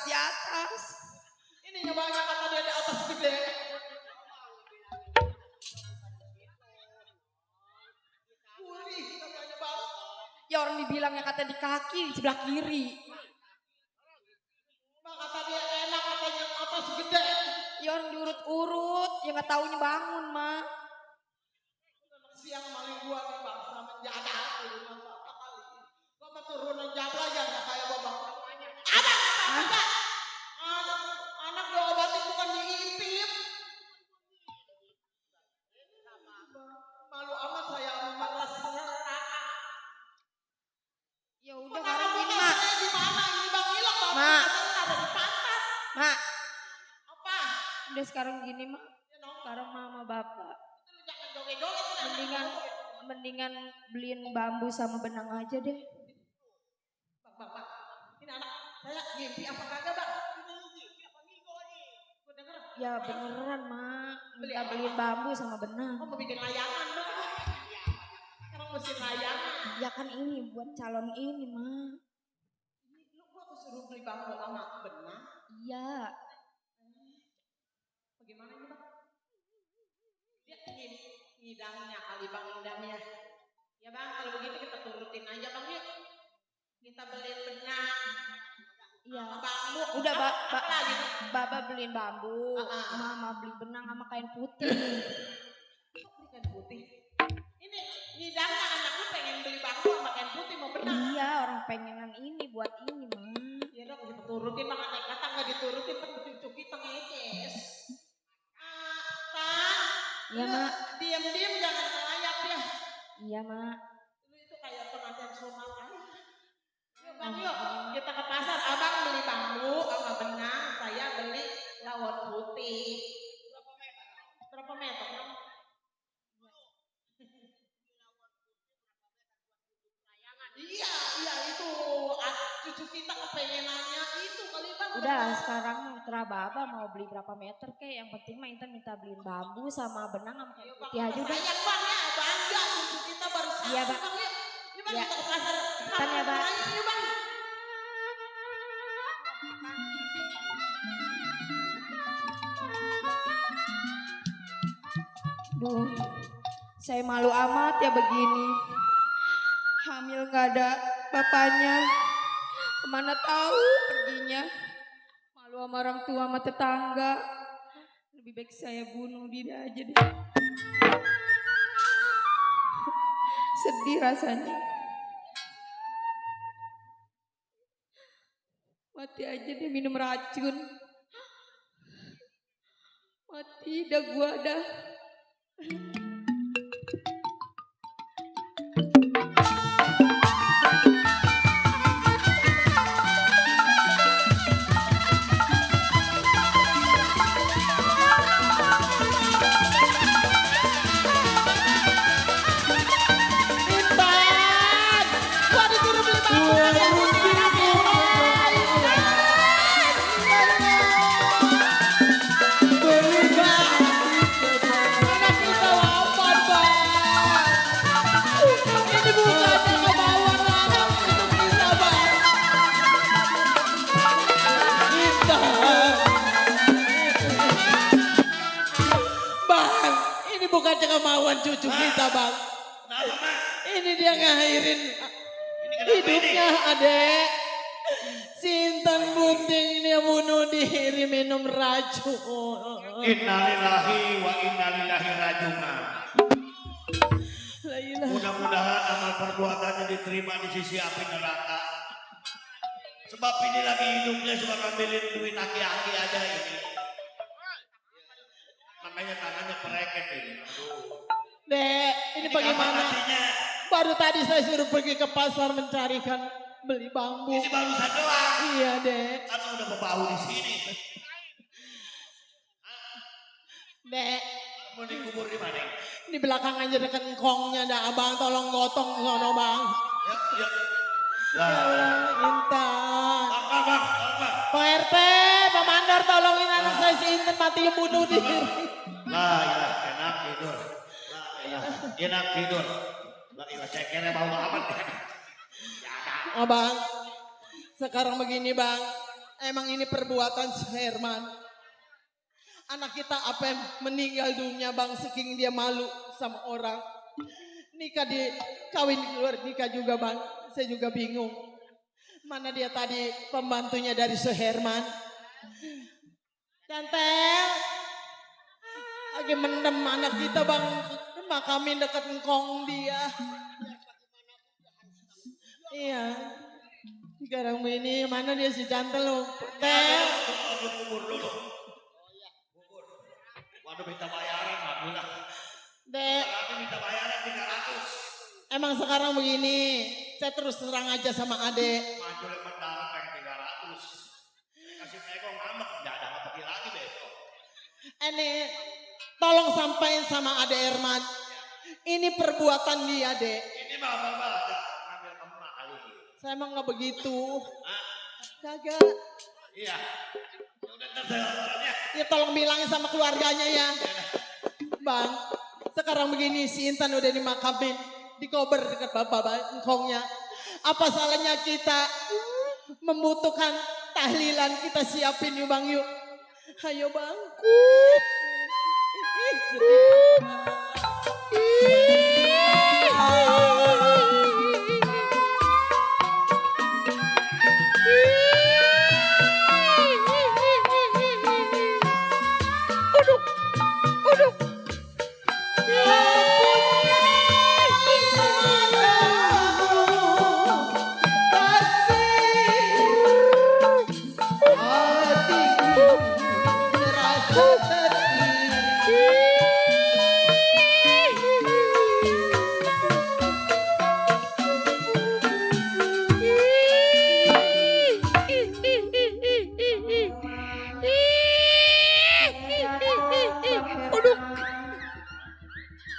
C: Ini nyobain kata dia di atas gede. Pulih katanya bang.
D: Ya orang dibilangnya kata di kaki, di sebelah kiri.
C: Bang kata dia enak katanya yang atas gede.
D: Ya orang diurut-urut, ya nggak taunya bangun, Mak.
C: Siang maling gua nih bang sama menjana turunan siapa kali. Gua mah turunan jabla aja gak kayak gua bang. Anak
F: Udah sekarang gini mak. Sekarang mama bapak.
C: Jangan joget-joget.
F: Mendingan beliin bambu sama benang aja deh.
C: Bang. Ini anak saya ngimpi apa kagak bang? Gua denger.
F: Ya beneran mak. Minta beliin bambu sama benang.
C: Mau bikin layangan bang. Emang mesin layangan.
F: Ya kan ini buat calon ini mak.
C: Lu gua suruh beli bambu sama benang.
F: Iya.
C: Bagaimana ini bang? Dia ngidangnya kali bang ngidangnya. Ya bang kalau begitu kita turutin aja bang yuk. Kita beliin benang.
F: Iya.
C: Sama bambu.
F: Udah
C: apa lagi?
F: Baba beliin bambu. Mama beli benang sama kain putih.
C: Kok beli kain putih? Ini ngidangnya anak lu pengen beli bambu sama kain putih mau benang.
F: Iya orang pengenan ini buat ini mak.
C: Ya dong kita turutin bang anak kata nggak diturutin kan cucu kita ngeces.
F: Iya mak.
C: Diam-diam jangan ngelayap ya.
F: Iya mak.
C: Lu itu kayak pengantin sunat aja. Yuk bang yuk kita ke pasar. Abang beli bambu sama benang. Saya beli lawon putih. Berapa meter? Iya itu cucu kita kepengenannya itu kali bang.
F: Udah sekarang terah baba mau beli berapa meter kek. Yang penting mah Intan minta beliin bambu sama benang sama kain putih aja udah.
C: Sayang bang ya bangga cucu kita baru satu
F: Iya, Bang.
C: bang yuk. Yuk bang
F: Iya.
C: kita ke pasar.
F: Ntar ya, Bang.
C: Yuk bang.
F: Duh, saya malu amat ya begini. Hamil gak ada bapaknya. Kemana tahu perginya. Malu sama orang tua sama tetangga. Lebih baik saya bunuh diri aja deh. Sedih rasanya. Mati aja deh minum racun. Mati dah gua dah.
C: Kemauan cucu kita bang.
A: Kenapa mak?
C: Ini dia ngakhirin
A: Ini kenapa
C: hidupnya
A: ini?
C: adek. Sintan bunting dia bunuh diri minum racun.
A: Innalillahi wa innalillahi rajiun.
C: La ilaha.
A: Mudah-mudahan amal perbuatannya diterima di sisi api neraka. Sebab ini lagi hidupnya suka ngambilin duit aki-aki aja ini. Makanya tangannya pereket ini.
C: Dek, ini bagaimana?
A: Matinya.
C: Baru tadi saya suruh pergi ke pasar mencarikan beli bambu.
A: Ini barusan doang.
C: Iya dek.
A: Kan udah berbau di sini.
C: Dek,
A: Mau dikubur di mana?
C: di belakang aja dekat engkongnya dah abang tolong gotong sono bang.
A: Ya.
C: Ya Allah, Intan.
A: Bang.
C: Pak RT, Pak Mandor tolongin anak saya si Intan mati bunuh diri.
A: Lah, ya, enak tidur. Enak tidur. Lah, ilah cekernya bau amat.
C: Abang, sekarang begini bang, emang ini perbuatan si Herman. Anak kita apa yang meninggal dunia bang, saking dia malu sama orang. Nikah kawin di luar nikah juga bang, saya juga bingung. Mana dia tadi pembantunya dari si Herman. Cantel, lagi mendem anak kita bang, makamin dekat engkong dia. Iya. Sekarang ini mana dia si Cantel lo? Tel.
A: Aduh, kubur dulu. Kubur. Waduh, minta bayaran, alhamdulillah.
C: Dek,
A: Tapi minta bayaran 300.
C: emang sekarang begini, saya terus terang aja sama adek.
A: Maju yang mendarat pengen 300. Kasih nego ngambek, nggak ada pergi lagi besok.
C: Ini tolong sampaikan sama Ade Erman. Ini perbuatan dia, Dek.
A: Ini mah abang ada ngambil emak kali.
C: Saya emang nggak begitu.
A: Hah?
C: Kagak.
A: Iya. Ya udah ntar saya laporannya.
C: Ya tolong bilangin sama keluarganya ya. Bang, sekarang begini si Intan udah dimakamin. Dikober dekat bapak engkongnya. Apa salahnya kita membutuhkan tahlilan, kita siapin yuk Bang yuk. Ayo Bang.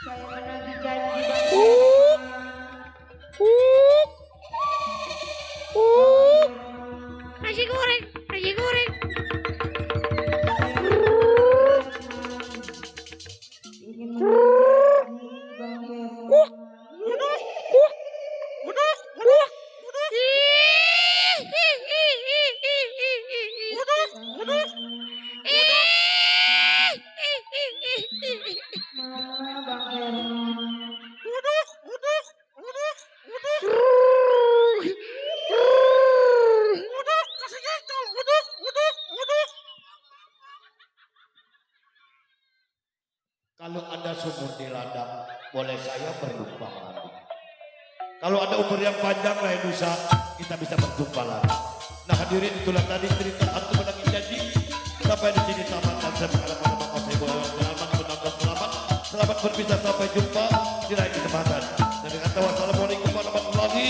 F: Saya menagih janji.
D: Nasi goreng, nasi goreng.
F: Ingin menagih Bang Herman. Mana Bang Herman?
A: Kalau Anda sumur di ladang, boleh saya berjumpa lagi. Kalau ada umur yang panjang, lain lusa, kita bisa berjumpa lagi. Nah hadirin, itulah tadi cerita hantu menagih janji. Sampai di sini tamat dan saya mengharapkan bapak saya selamat menambah selamat. Selamat berpisah sampai jumpa di lain kesempatan. Dan dengan tahu wassalamualaikum warahmatullahi